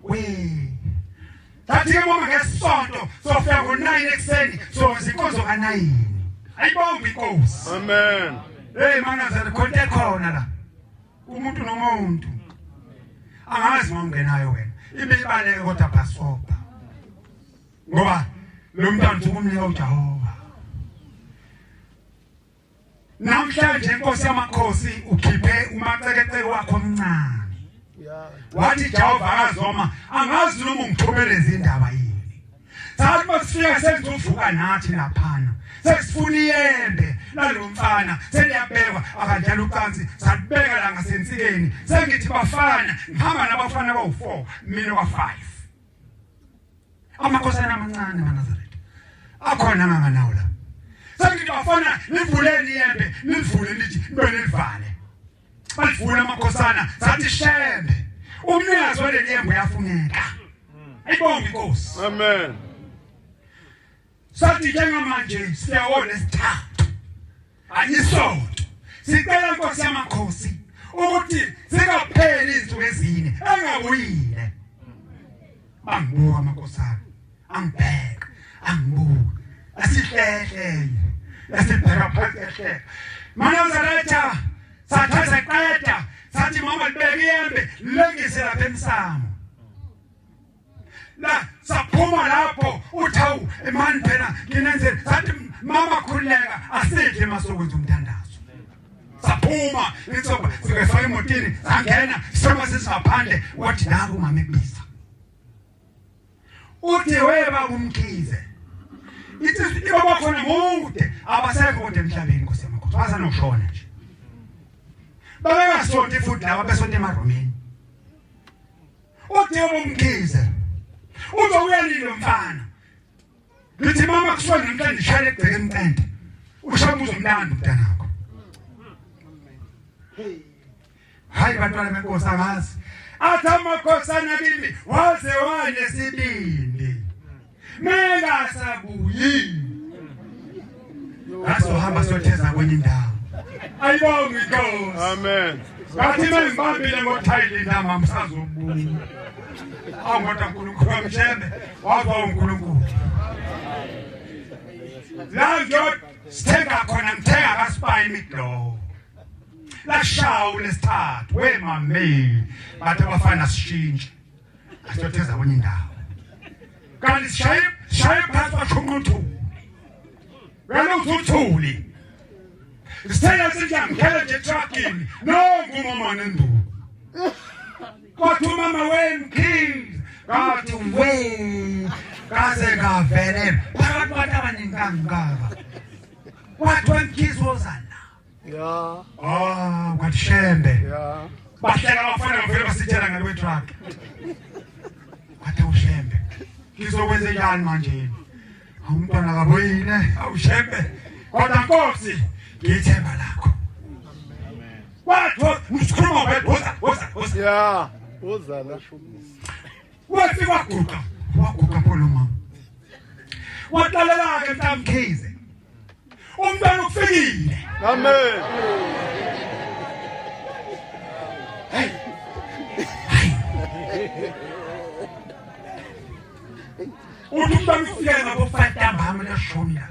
We Sathi ke mama ngesonto sofika ngo-9 ekuseni sokwenza inkonzo ka-9. Ayibonge inkosi. Amen. Hey mana khonto ekhona la. Umuntu nomuntu. Angazi ngongenayo wena. Ibe ibaleke kodwa bhasopa. Ngoba lo mntwana ukumnika uJehova. Namhlanje inkosi yamakhosi ukhiphe umacekeceke wakho omncane. Wathi Jehova akazoma angazi noma ungithumeleza indaba yini. Sathi masifika sengizovuka nathi laphana. Sesifuna iyembe lalomfana seliyabekwa akanjalo ucansi salibeka la ngasensikeni sengithi bafana ngihamba nabafana bawu4 mina kwa5 amakhosana amancane amaNazaretha akhona anganganawo la sengithi bafana nivuleni iyembe nivule nithi nibe nilivale balivula amakhosana sathi shembe umnikazi waleli yembe uyafuneka ayibonge inkosi amen sathi njengamanje siyawona isithathu ayisonto sicela inkosi yamakhosi ukuthi singapheli izinsuku ezine engabuyile bangibuka amakhosana angibheka angibuka asihlehle asibheka phansi ehleka manazaretha sathatha saqeda sathi mama libeke iyembe lengise lapha emsamo la saphuma lapho uthi awu mani phela nginenzeni sathi mama khululeka asidle masokwenza umthandazo saphuma insoba singefaka emotini sangena soma sesingaphandle wathi naku mama ekubiza uthi weba kumkhize ithi ibaba khona mude abasekho kodwa emhlabeni nkosi yamakhosi basanokushona nje babengasonti futhi laba besonta emaromeni uthi umkhize uzokuya nini lo mfana ngithi mama kusuka namhlanje shayela egceke emcente ushaya uzomlanda umntanakho hayi bantwana benkosi angazi athi amakhosana kimi waze wanesibindi mengasabuyi azohamba siyotheza kwenye indawo ayibonge inkosi amen ngathi mengibambile ngothayili nama msazobuya awu kodwa uNkulunkulu wamshembe wafa uNkulunkulu la ngiyo sithenga khona ngithenga kaspa imidlowo lashawu lesithathu wemame bathi abafana sishintshe asiyotheza kwenye indawo kanti sishaye sishaye phansi bashunqa uthuli uyalokuthi uthuli sithela sinjangikhele nje etruckini nonke umama nenduku kwathi umama wemkhize ngathi we kaze ngavele phakathi kwabantu abaningi kangaka wathi wemkhize wozana Yeah. Ah, kwathi shembe. Yeah. Bahleka abafana bavele basitshela ngale truck. Kwathi ushembe. Ngizokwenza njani manje? Awumntwana kabuyile, awushembe. Kodwa Nkosi, ngithemba lakho. Wathi usikhuluma wedwa, woza, woza, woza. Yeah. Woza la. Wathi waguqa, waguqa kulo mama. Waqalela ke mntamkhize. Umntwana ufikile. Amen. Hey. Uthi umntwana ufike ngabo 5 ntambama leshumi la.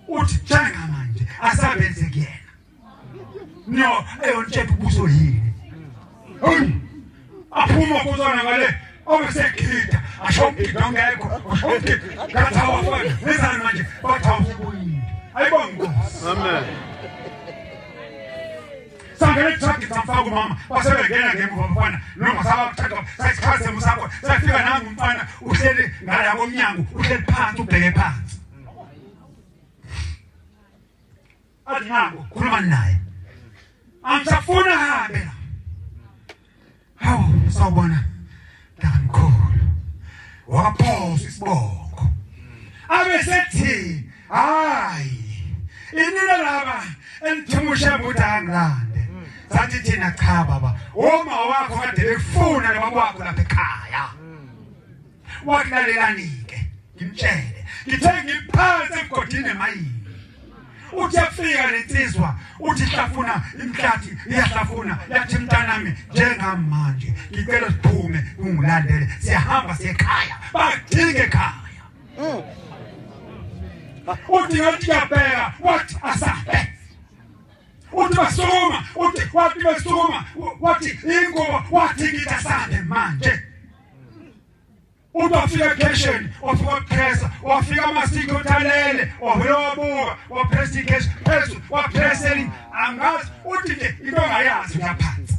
Uthi njengamanje asabenze kuyena. No, eyontshela ubuso yini? Hey. Aphuma kuzona ngale obesekhida asho umgidi ongekho asho umgidi ngathi awafana nizani manje bathi awusubuyile ayibonge inkosi Amen. sangena etruck samfaka umama basebengena ngemuva umfana noma sabakuthatha sayisikhathi semusakho safika nangu umfana uhleli ngala komnyango uhleli phansi ubheke phansi athi nangu khuluma naye angisafuna hambe la hawu sawubona mntakamkhulu waphosa isibongo abe sethi hayi inina laba enithumushe ukuthi angilande sathi thina cha baba uma wakho kade befuna nobaba wakho lapha ekhaya wakulalelani-ke ngimtshele ngithe ngiphansi emgodini emayini uthi yafika lensizwa uthi hlafuna imhlathi iyahlafuna yathi mntanami njengamanje ngicela siphume ungilandele siyahamba siye ekhaya badinge ekhaya Uthi ngathi ngiyabheka wathi asabe. Uthi basukuma, uthi wathi basukuma, wathi ingubo wathi ngithi asabe manje. Uthi wafika ekhesheni, wafika wapressa, wafika amasiko uthalele, wavele wabuka, wapressa ikheshi phezulu, wapressa elinye. Angazi uthi nje into ongayazi uyaphansi.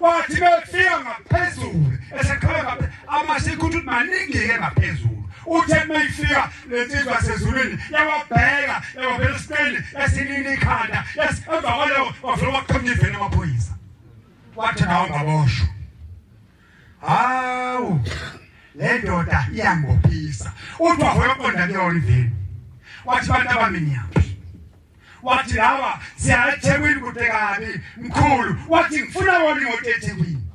Wathi befika ngaphezulu, eseqhubeka ngaphezulu, amasiko uthi maningi-ke ngaphezulu. Uthe uma ifika le nsizwa sezulwini yawabheka, yawabheka isiqeli, yasinina ikhanda, emva kwaloko wavele waqhamuka iveni amaphoyisa. Wathi nawe ungaboshwa. Hawu le ndoda iyangibophisa. Uthi wahoyoqonda kuyona iveni. Wathi bantu abami niyaphi? Wathi lawa siya eThekwini kude kabi mkhulu. Wathi ngifuna wona imoto eThekwini.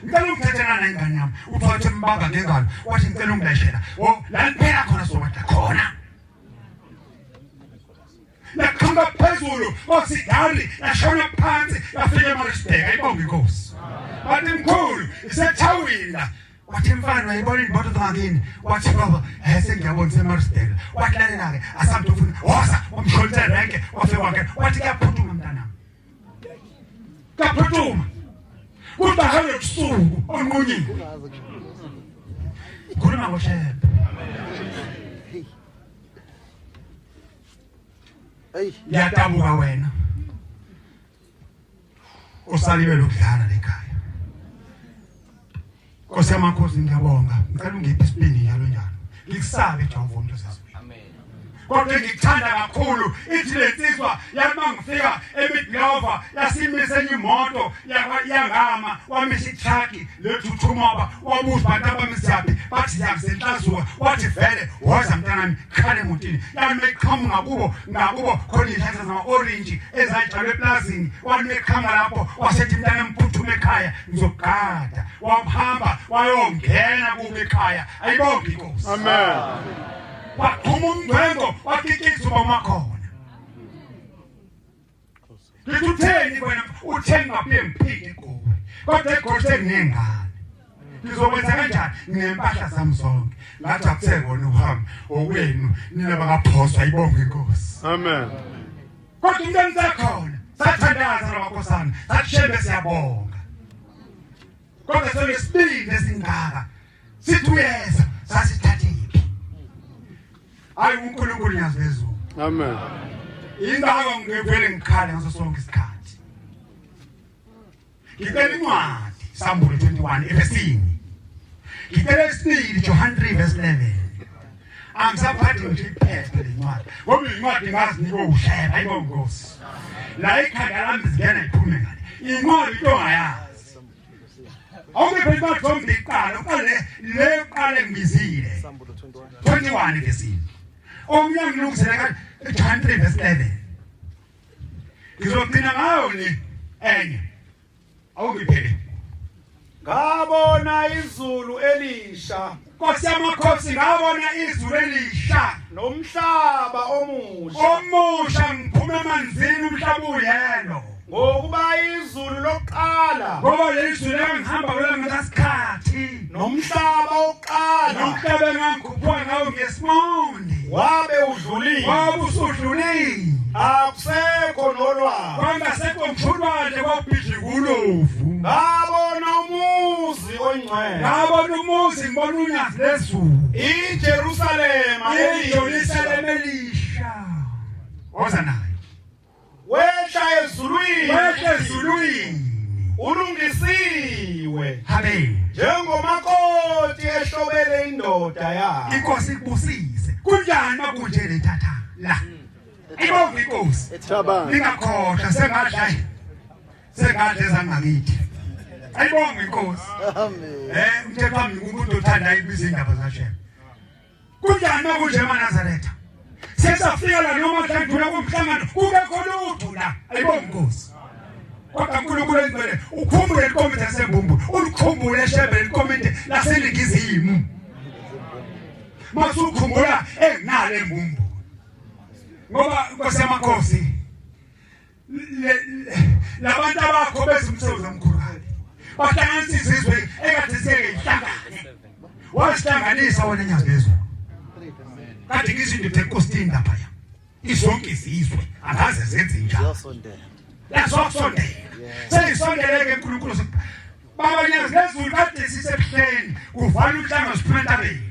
Ngicela ungithathela na ingane yami. Uthi wathi mbamba ngengalo. Wathi ngicela ungileshela. Wo la niphela khona sokwenza khona. Yaqhamuka phezulu osidali yashona phansi yafika eMaritzburg ayibonga inkosi. Wathi mkhulu isethawini la. Wathi mfana uyayibona imoto zangakini. Wathi baba eh sengiyabona iseMaritzburg. Wathi lalela ke asambe ufuna woza wamsholisa renke wafika wakhe wathi kuyaphuthuma mntanami. Kuyaphuthuma. Kuba ebusuku onqunyiwe. Khuluma ngoShembe. Ngiyadabuka wena. Usaliwe lokudlala lekhaya. Nkosi yamakhosi ngiyabonga. Ngicela ungiphe isibindi njalo njalo. Ngikusabe Jehova umuntu osezulwini. Kodwa engikuthanda kakhulu ithi le nsizwa yathi mangifika eMidlova yasimisa enye imoto yangama wamisa itruck lethuthumaba wabuza bantu abamisaphi bathi siyakusenhlazuka wathi vele woza mntanami khale emotini yathi meqhamuka ngakubo ngakubo khona iy'hlahla zama-orintshi ezayitshalwe eplazini wathi meqhamuka lapho wasethi mntanami phuthume ekhaya ngizokugada wahamba wayongena kubo ekhaya ayibonge inkosi amen waqhuma umngcwengo wakikiza uba umakhona Ngithi utheni wena utheni ngabuye ngiphinde eGoli kodwa eGoli senginengane ngizokwenza kanjani nginempahla zami zonke ngathi akusekona uhambe okwenu nina bakaphoswa ibonge inkosi amen kodwa into engisekhona sathandaza nabakhosana sathi shembe siyabonga kodwa senesibindi esingaka sithi uyeza sasithathephi hayi uNkulunkulu nyazi lezulu amen ingako ngivele ngikhale ngaso sonke isikhathi ngicela incwadi sambulo 21 evesini ngicela isibili John 3 verse 11 angisaphathi nje iphepha lencwadi ngoba incwadi ngazi niko usheba ayibo nkosi la ikhanda lami zingena iphume ngale incwadi into ongayazi awungiphe incwadi zonke iqala uqale le uqale ngibizile 21 evesini omunye angilungisele ka John 3 verse 11 ngizogcina ngayo le enye awungiphele Ngabona izulu elisha Nkosi yamakhosi ngabona izulu elisha nomhlaba omusha omusha ngiphuma emanzini umhlaba uyelo ngokuba izulu lokuqala ngoba leli zulu engihamba kulo ngalesikhathi nomhlaba wokuqala nomhlaba engangikhuphuka ngawo ngesimoni wabe udlulile wabe usudlulile akusekho nolwandle kwangasekho ngisho ulwandle kwakubhidlika ulovu ngabona umuzi oyingcwele ngabona umuzi ngibona unyazi lezulu iJerusalema iJerusalema elisha woza nayo wehla ezulwini wehla ezulwini ulungisiwe habe njengomakoti ehlobele indoda yakhe inkosi ikubusise kunjani makunje le thatha la ibonga inkosi ningakhohlwa sengadla sengadla ezangakithi ayibonga inkosi amen eh umthetho wami umuntu othanda ibiza indaba zashema Kunjani makunje emaNazaretha? Sesafika la noma dladula komhlangano kungekho lutho la. Ayibonga inkosi. Kodwa uNkulunkulu engcwele ukhumbule likomiti lasembumbu, ulikhumbule shembe likomiti laseningizimu. Masukhumbula enginalo embumbu. Ngoba Nkosi yamakhosi labantu abakho benza umsebenzi omkhulu kabi bahlanganisa izizwe ekade siyeke ihlangane wazihlanganisa wena nyazi lezulu Kade ngizinto enkosini lapha ya. Izonke izizwe angaze zenze njani. Ziyasondela. Yazosondela. Seyisondele ke uNkulunkulu. Baba nyazi lezulu kade sisebuhleni kuvala uhlanga siphuma entabeni.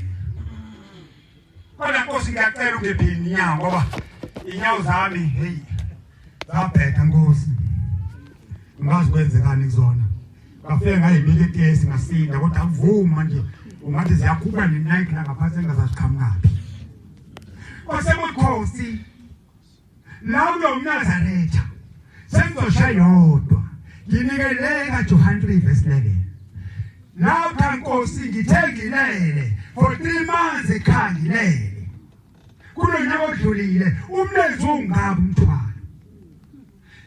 Kodwa Nkosi ngiyacela ungiphe inyawo ngoba inyawo zami hey zabheda Nkosi. Ngazi kwenzekani kuzona. Ngafike ngayinika itesi ngasinda kodwa avuma nje ungathi ziyakhupha ne-Nike la ngaphansi engazaziqhamukaphi. Kwasemakhosi la kulo mNazaretha sengizoshaya yodwa nginike le kaJohn 3 verse 11. Lapha Nkosi ngithe ngilele for 3 months ekhaya ngilele. Kulo nyaka odlulile umlenze ungaka umthwalo.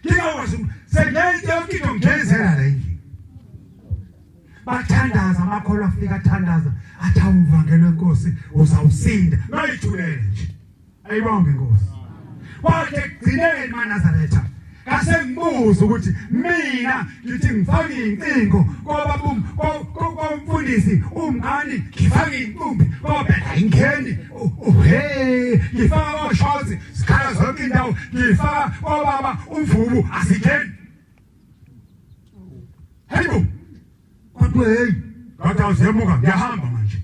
Ngingakwazi sengenze yonke into ngenzela la endlini. Bathandaza amakholwa afika athandaza athi awuvangelwe Nkosi uzawusinda. Ngayithulele nje. Ayibonge Nkosi. Wathi ekugcineni maNazaretha ngase ngibuza ukuthi mina ngithi ngifake incingo koba komfundisi umngani ngifake inkumbi kobheka ingeni he ngifaka koshozi sikhala zonke indawo ngifaka kobaba umvubu asingeni hayibo kodwa hey ngathi awuzemuka ngiyahamba manje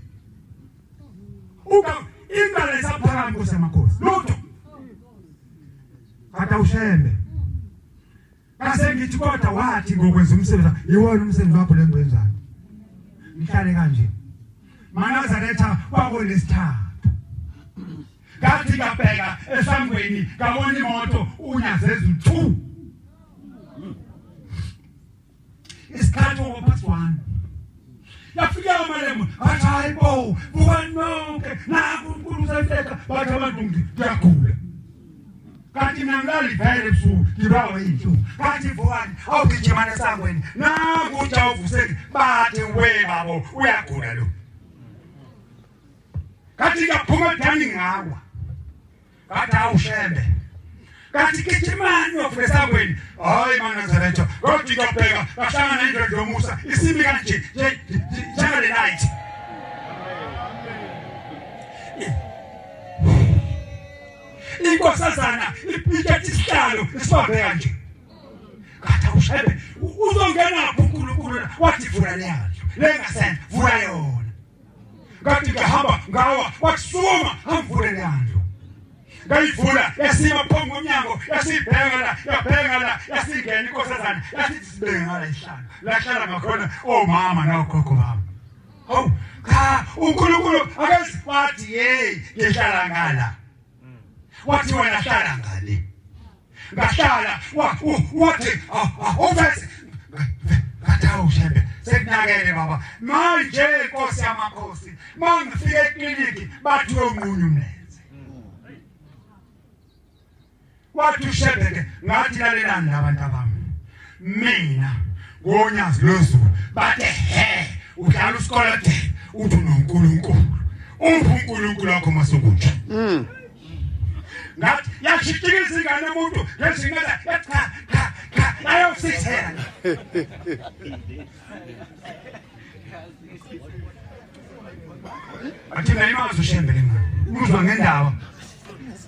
uka ingalo isaphakama nkosi yamakhosi lutho ngathi awushembe ngase ngithi kodwa wathi ngokwenza umsebenzi iwona umsebenzi wakho lengiwenzayo ngihlale kanje manazaretha kwakolesithathu ngathi ngabheka esangweni ngabona imoto unyazezulu 2 isikhathi over past 1 yafika amalemu athi hayi bo bukani nonke naku uNkulunkulu usefika bathi abantu ngiyagula kanti mina ngilali vele ebusuku ngibawa inhlungu kanti vukani awugijimane esangweni naku uja uvuseki bathi we babo uyagula lo kanti ngiyaphuma edani ngawa Kathi awushembe. Kathi gijimani uyofika esangweni. Hayi manazaretha. Kodwa ngiyabheka ngahlangana nendoda yomusa isimi kanje njengale light. Inkosazana ipithatha isihlalo isibambe kanje. Kathi awushembe uzongena phi uNkulunkulu wathi vula leyandlu lengasena vula yona. Ngathi ngahamba ngawa wathi sukuma angivule leyandlu. Ngayivula yasima phambi komnyango yasibheka la yabheka la yasingena inkosazana yasithi sibheke ngala ihlalo lahlala ngakhona omama nogogo bami. Hawu cha uNkulunkulu akezi wathi hey ngihlala ngala. Wathi wena hlala ngale. Ngahlala wathi uvese ngathi awu shembe sekunakele baba manje inkosi yamakhosi mangifika ekliniki bathi uyonqunywa umlenze wathi ushembe ke ngathi lalelani labantu abami mina ngonyazi lwezulu bathe he udlala usikolode uthi unoNkulunkulu uphi uNkulunkulu wakho masukunje mm. Ngathi yashikiliza ingane yomuntu ngezinqela yathi cha cha cha ayosithela. Athi mina imazi ushembe le ngane. Uzwa ngendaba.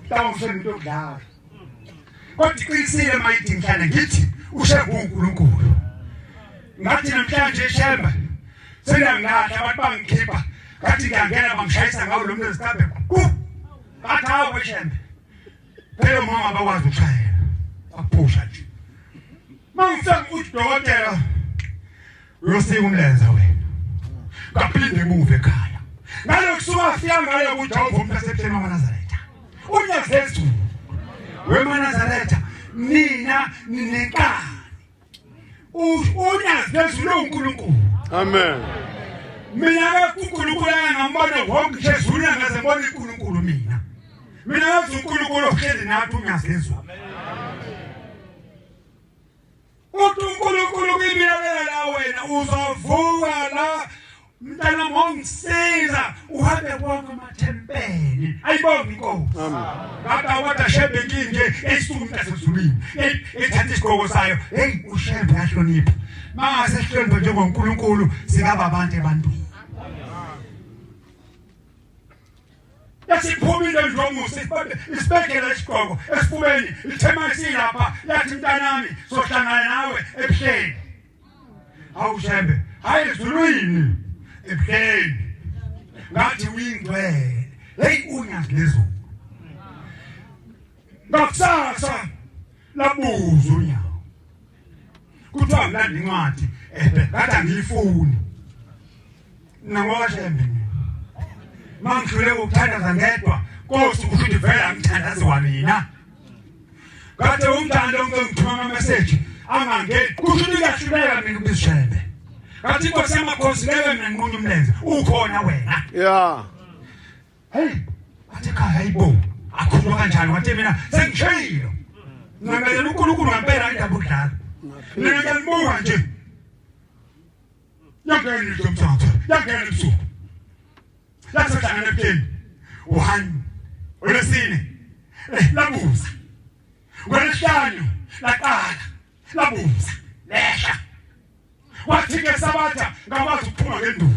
Tawa ushembe into yokudlala. Kodwa iqinisile mayithi ngihlale ngithi ushembe uNkulunkulu. Ngathi namhlanje shembe sengiyangilahla abantu bangikhipha ngathi ngiyangena bangishayisa ngawo lo muntu ezikabhe. Ku Bathi hawu weshembe. Phela mama bakwazi ukushayela. Baphusha nje. Mangifika uthi dokotela uyosika umlenze wena. Ngaphinde emuva ekhaya. Ngalokhu suka afika ngale kuJehova umuntu asebuhleni wamaNazaretha. Unyazezulu. WemaNazaretha nina ninenkani. Unyazi lwezulu uNkulunkulu. Amen. Mina ke uNkulunkulu angambona wonke nje ezulwini angaze ngibone uNkulunkulu mina. Mina ngazi uNkulunkulu ohleli nathi unyazi lezulu. Uthi uNkulunkulu kimi lalela la wena uzovuka la mntana ngongisiza uhambe konke amathempeli ayibonge inkosi ngaba kodwa shembe nkinje eyisuka umuntu asezulwini ethatha isigqoko sayo hey ushembe uyahlonipha mangase sihloniphe njengoNkulunkulu singaba abantu ebantwini. Yasiphumile njomusa isibekela isigqoko esifubeni ithema isilapha yathi mntanami sohlangana nawe ebuhleni. Hawu Shembe, hayi ezulwini ebuhleni. Ngathi uyingcwele. Hey unyazi lezulu. Ngakusasa labuza unyawo. Kuthiwa ngilanda incwadi ebe ngathi angiyifuni. Mina ngokaShembe mina. Mangihlule ukuthandaza ngedwa, Nkosi kusho ukuthi vele angithandazi kwamina. Kade umntana onke ngithuma ama message angangeni kusho ukuthi ngiyahluleka mina ukuzishembe. Ngathi inkosi yamakhosi ngeke mina nginqunywe umlenze ukhona wena. Yeah. Hey, wathi ekhaya hayibo akhuluma kanjani wathi mina sengishayile. Ngangena uNkulunkulu ngempela indaba ukudlala. Mina ngiyalibuka nje. Yangena into mthatha, yangena ebusuku. Lasohlangana ebuhleni. One, olwesine. Eh, labuza. Ngolwesihlanu laqala labuza lehla. Wathi ke sabatha ngakwazi ukuphuma ngenduku.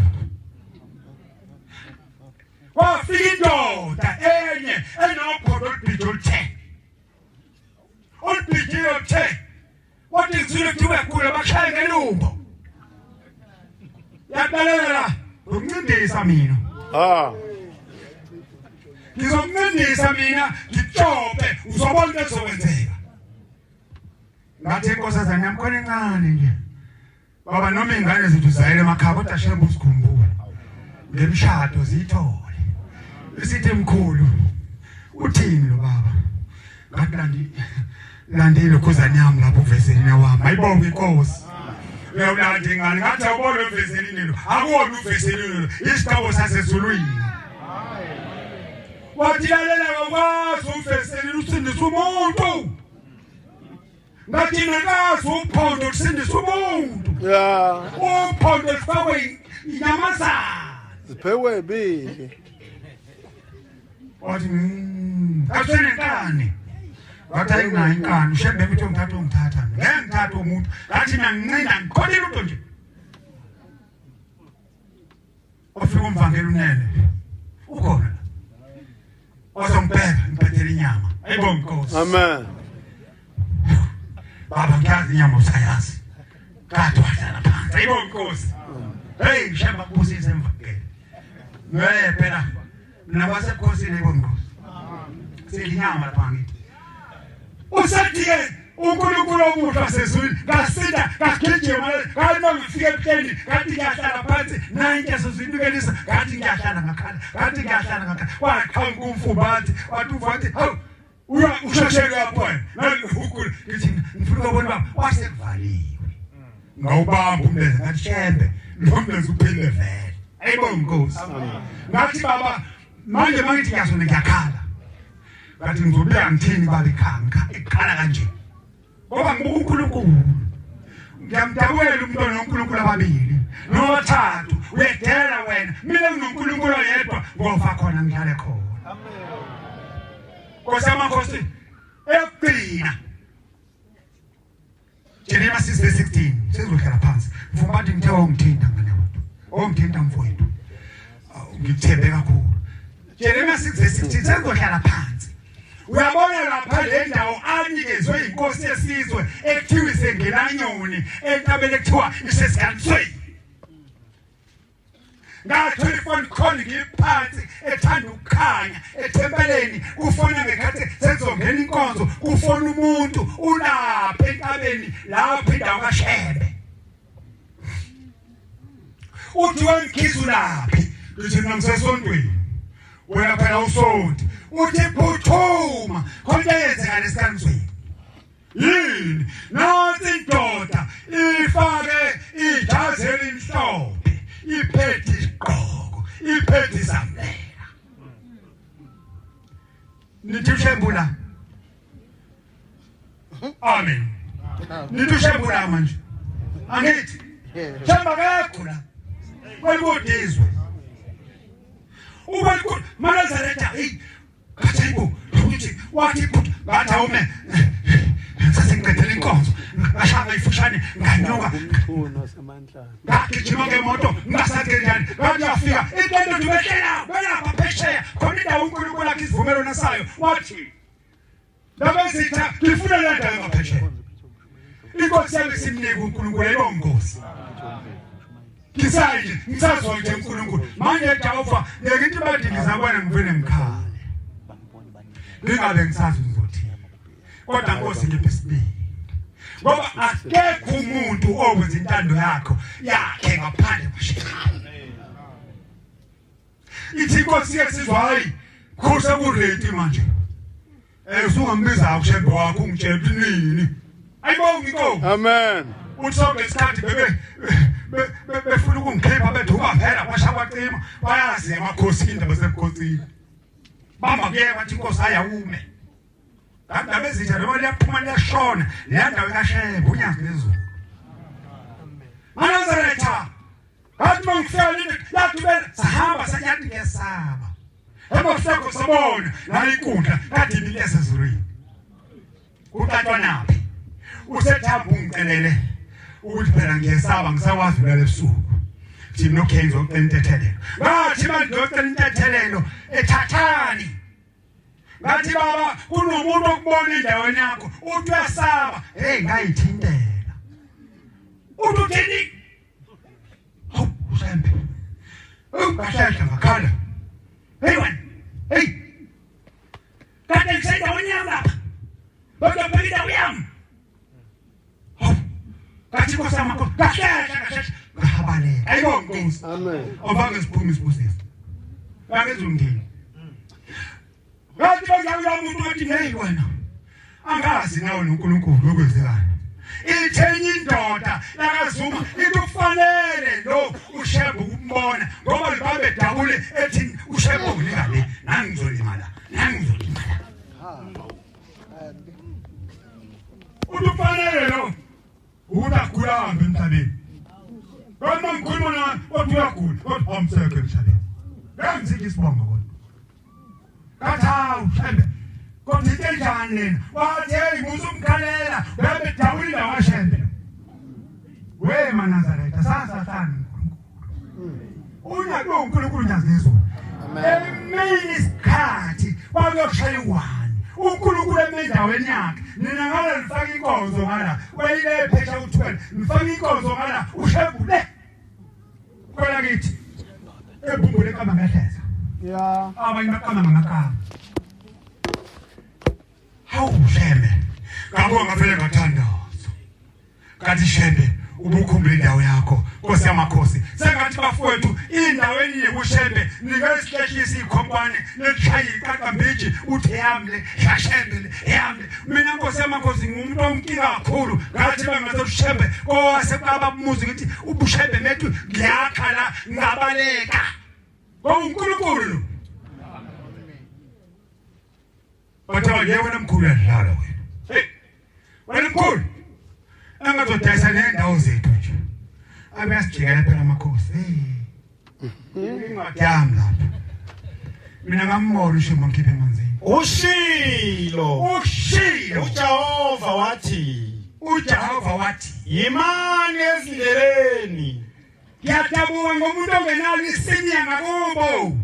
Kwafika indoda enye enophondo olubhijo oluthe. Olubhijiwe oluthe. Wathi ngizwile kuthiwa uyagula bakushaye ngelumbo. Yaqalelela ngokuncindisa mina. Ah. Ngizomncindisa mina ngitshope uzobona into ezokwenzeka. Ngathi inkosazana yami khona encane nje. Baba noma ingane zethu zayele emakhaya kodwa shembe usikhumbule. Ngemshado ziyithole. Isithi mkhulu uthini lo baba? Ngathi landi landile khuzani yami lapho uveselina wami. Ayibonge inkosi. Uyawulanda ingane ngathi awubona uveselini lo. Akuwona uveselini lo. Isiqabo sasezulwini. Wathi lalela ngakwazi umveselini usindisa umuntu. Ngathi nakazi uphondo lusindisa umuntu. Yeah. Uphondo lufakwe inyamazana. Ziphekwe ibili. Wathi asenenkani. Wathi ayinayo inkani ushembe ukuthi ungithatha ungithatha. Ngeke ngithathe umuntu. Ngathi mina ngincinda ngikhona lutho nje. Wafika umvangeli unene. Ukhona la. Wazongibheka ngibhethele inyama. Ayibonge inkosi. Amen. Baba ngiyazi inyama usayazi. Kade wahlala phansi. Ayibonge inkosi. Hey shemba kubusise emvangeli. Ngeke phela mina kwasebukhosini ayibonge inkosi. Selinyama lapha ngithi. Usathi-ke uNkulunkulu omuhle wasezulwini ngasinda ngagijima ngathi uma ngifika ebuhleni ngathi ngiyahlala phansi nanke sezinikelisa ngathi ngiyahlala ngakhala ngathi ngiyahlala ngakhala waqhamuka umfumbathi wathi uvathi hawu ushesheke uyabona nalukulu ngithi ngifuna ukubona baba wasekuvaliwe ngawubamba umlenze ngathi shembe lo mlenze uphile vele ayibonge inkosi ngathi baba manje mangithi ngiyasona ngiyakhala ngathi ngizobuya ngithini baba ekhaya ekhala kanje ngoba ngibuka uNkulunkulu ngiyamdabukela umntwana noNkulunkulu ababili nobathathu uyedela wena mina nginoNkulunkulu oyedwa ngofa khona ngihlale khona Nkosi yamakhosi eyokugcina Jeremiah 6 verse 16 sezohlala phansi mfumbathi ngithe wawungithinta ngane wethu wawungithinta mfowethu ngikuthembe kakhulu Jeremiah 6 verse 16 sezohlala phansi uyabona lapha le ndawo anikezwe inkosi yesizwe ekuthiwa isengenanyoni entabeni ekuthiwa isesiganisweni Ngathola ifoni khona ngiphansi ethanda ukukhanya ethempeleni kufona ngekhathi sezongena inkonzo kufona umuntu ulapha entabeni lapho indawo kaShembe uthi wemkhizu laphi ngithi mina ngisesontweni wena phela usonti uthi phuthuma khona eyenzeka lesikanzweni Yini? Nansi indoda ifake ijazi elimhlophe, iphethe isigqoko, iphethe izamlela. Nithi ushembula. Amen. Nithi ushembula manje. Angithi. Shemba akekho la. Kwelikude izwe. Uba Manazaretha hey ngathi hayibo ukuthi wathi ibhuti ngathi awume sasengiqedela inkonzo Ngashaya ifushane nganyuka. Ngagijima ngemoto ngasake njani. Ngathi yafika into nje behlela belapha phesheya khona indawo uNkulunkulu akhe isivumelwano sayo wathi Ndabezitha ngifuna le ndawo ngaphesheya. Inkosi yami simnike uNkulunkulu ayibongozi. Ngisayi nje ngisazwa nje uNkulunkulu. Manje Jehova ngeke into bathi ngizabona ngivele ngikhale. Ngingabe ngisazi ngizothini. Kodwa Nkosi ngiphe isibindi. Ngoba akekho umuntu owenza intando yakho yakhe ngaphandle kwashetani. Ithi inkosi yesizwa hayi khulisa kuredi manje. Eh usungambiza ushembe wakho ungitshela ukuthi nini. Ayibongi inkosi. Amen. Uthi sonke isikhathi bebe befuna ukungikhipha bethi uba phela kwasha kwacima bayazi emakhosini indaba sebukhosini. Bamba kuyeka bathi inkosi ayawume. Ndaba ezitha noma liyaphuma liyashona leya ndawo ikashembe unyazi lezulu. Manazaretha Ngathi mangifika lini yathi bela sahamba sayathi ngiyesaba. Emva kusekho sabona la inkundla kade ibile esezulwini. Kutatwa naphi? Usethamba ungicelele ukuthi phela ngiyesaba ngisakwazi ulala ebusuku. Thi mina okay ngizocela intethelelo. Ngathi manje ngizocela intethelelo ethathani. Ngathi baba kunomuntu okubona endaweni yakho uthi uyasaba. Hey ngayithintela. Uthi uthini? Hawu usembe. Ungahlehla ngakhala. Hey wena. Hey. Kade ngisendaweni yami lapha. Kodwa phela indawo yami. Hawu. Ngathi Nkosi yami ngahlehla ngahlehla ngahabaleka. Ayibonge Nkosi. Amen. Awubange siphume isibusiso. Ngangezungeni. Ngathi bengiyawuya umuntu wathi hey wena. Angazi nawe noNkulunkulu okwenzekani. Ithenye indoda yakaZuma into kufanele lo uShembe ukumbona ngoba libabe dabule ethi uShembe unginika le nami ngizolimala nami ngizolimala. Uthi kufanele lo ukuthi agula ahambe emhlabeni. Kodwa ngikhuluma nawe kodwa uyagula kodwa awumsekho emhlabeni. Ngangizike isibongo kodwa. Ngathi hawu Shembe kodwa into enjani lena? Wathi hey musa umkhalela uyabe dawula indawo kaShembe. We maNazaretha sasahlani uNkulunkulu. Unyaka uNkulunkulu nyazizwe. Emini isikhathi kwakuyokushaya uwani. uNkulunkulu emendaweni yakhe nina ngala nifaka inkonzo ngala wayile phesha u12 nifaka inkonzo ngala ushebule Khona kithi ebhumbule kama ngehleza. Yeah. Abanye bakama ngamakama. Hawu shembe. Ngabonga ngavele ngathandaza. Kathi shembe ubukhumbula indawo yakho Nkosi yamakhosi. Sengathi bafowethu indawo enye kushembe nikayisihlehlisa ikhompane lelishaya iqaqambiji uthi yami le yashembe le yami mina nkosi yamakhosi ngumuntu omkinga kakhulu ngathi bangathi ushembe kowase baba umuzi ngithi ubushembe methu ngiyakha la ngabaleka ngoNkulunkulu lo bathi abanye wena mkhulu uyadlala wena hey wena mkhulu engazodayisa nendawo zethu nje abeyasijikela phela amakhosi hey Incwadi yami lapha. Mina ngambona uShembe ngikhiphe emanzini. Ushilo. Ushilo. uJehova wathi, uJehova wathi, yimani ezindleleni ngiyadabuka ngomuntu ongenalo isinya ngakubo.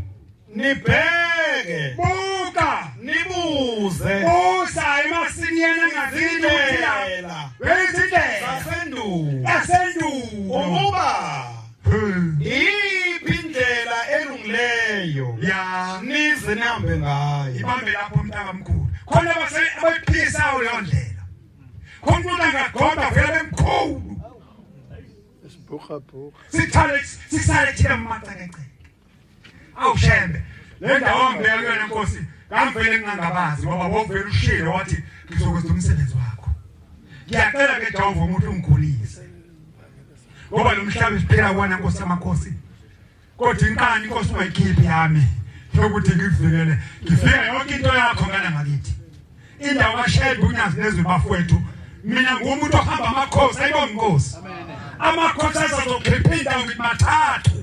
Nibheke. Buka. Nibuze. Buza emasinyeni angazini ukuthi la. Izindlela Wezindlela zasendulo. yasendulo. Ukuba iyiphi indlela elungileyo Ya. nize nihambe ngayo. Ibambe lapho mntakamkhulu. Khona base abayiphikisayo leyo ndlela. Khona umuntu angagoba vele bemkhulu. Isibhuqabhuqa. Sithale sisale thina macekeceke. Awushembe. Le ndawo ngibeka kuyona Nkosi ngangivele ngingangabazi ngoba wovele ushilo wathi ngizokwenza umsebenzi wakho. Ngiyacela ke Jehova umuntu ungikhulise. Ngoba lo mhlaba esiphila kuwona Nkosi yamakhosi. Kodwa inkani inkosi ungayikhiphi yami yokuthi ngikuvikele. Ngifika yonke into yakho ngana ngakithi. Indawo kaShembe unyazi lezwe bafowethu. Mina ngumuntu ohamba amakhosi ayibonga inkosi. Amakhosi azozokhipha indawo ngithi mathathu.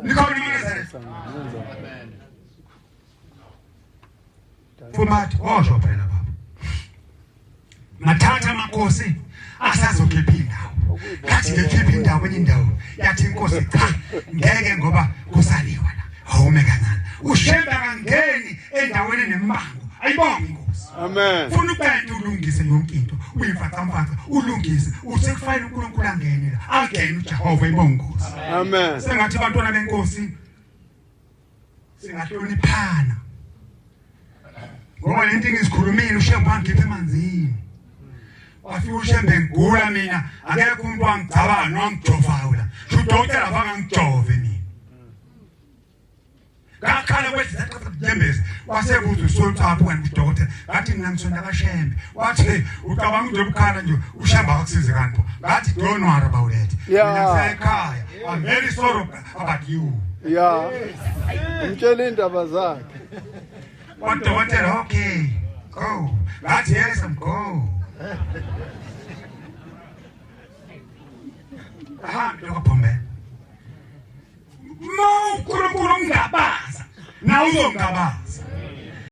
Nikhona iManazaretha. Fumathi osho phela baba. Ngathatha amakhosi asazokhipha indawo. Ngathi ngikhipha indawo enye indawo yathi inkosi cha ngeke ngoba kusaliwa la. Awume kancane. Ushembe akangeni endaweni enembango. Ayibonge inkosi. Amen. Funa upende ulungise yonke into. Uyimfacamfaca ulungise. Uthe kufanele uNkulunkulu angene la. Angene uJehova ibonge inkosi. Amen. Sengathi abantwana benkosi singahloniphana ngoba lento engizikhulumile ushembe wangikhipha emanzini wafika ushembe ngigula mina akekho umuntu wangigcabana nowangijovawula sho udokotela abangangijove mina ngakhala kwehlanyembezi wasebuza usontsapho wena udokotela ngathi mina ngisonta kashembe wathi ucabanga nje ubukhala nje ushembe akakusize kanti ngathi don't worry about it mina ngisekhaya i'm very sorry about you ya umtshela indaba zakhe wadokotela okay go ngathi yes i'm go ahambe lokaphombela ma uNkulunkulu ungabaza nawe uzongabaza.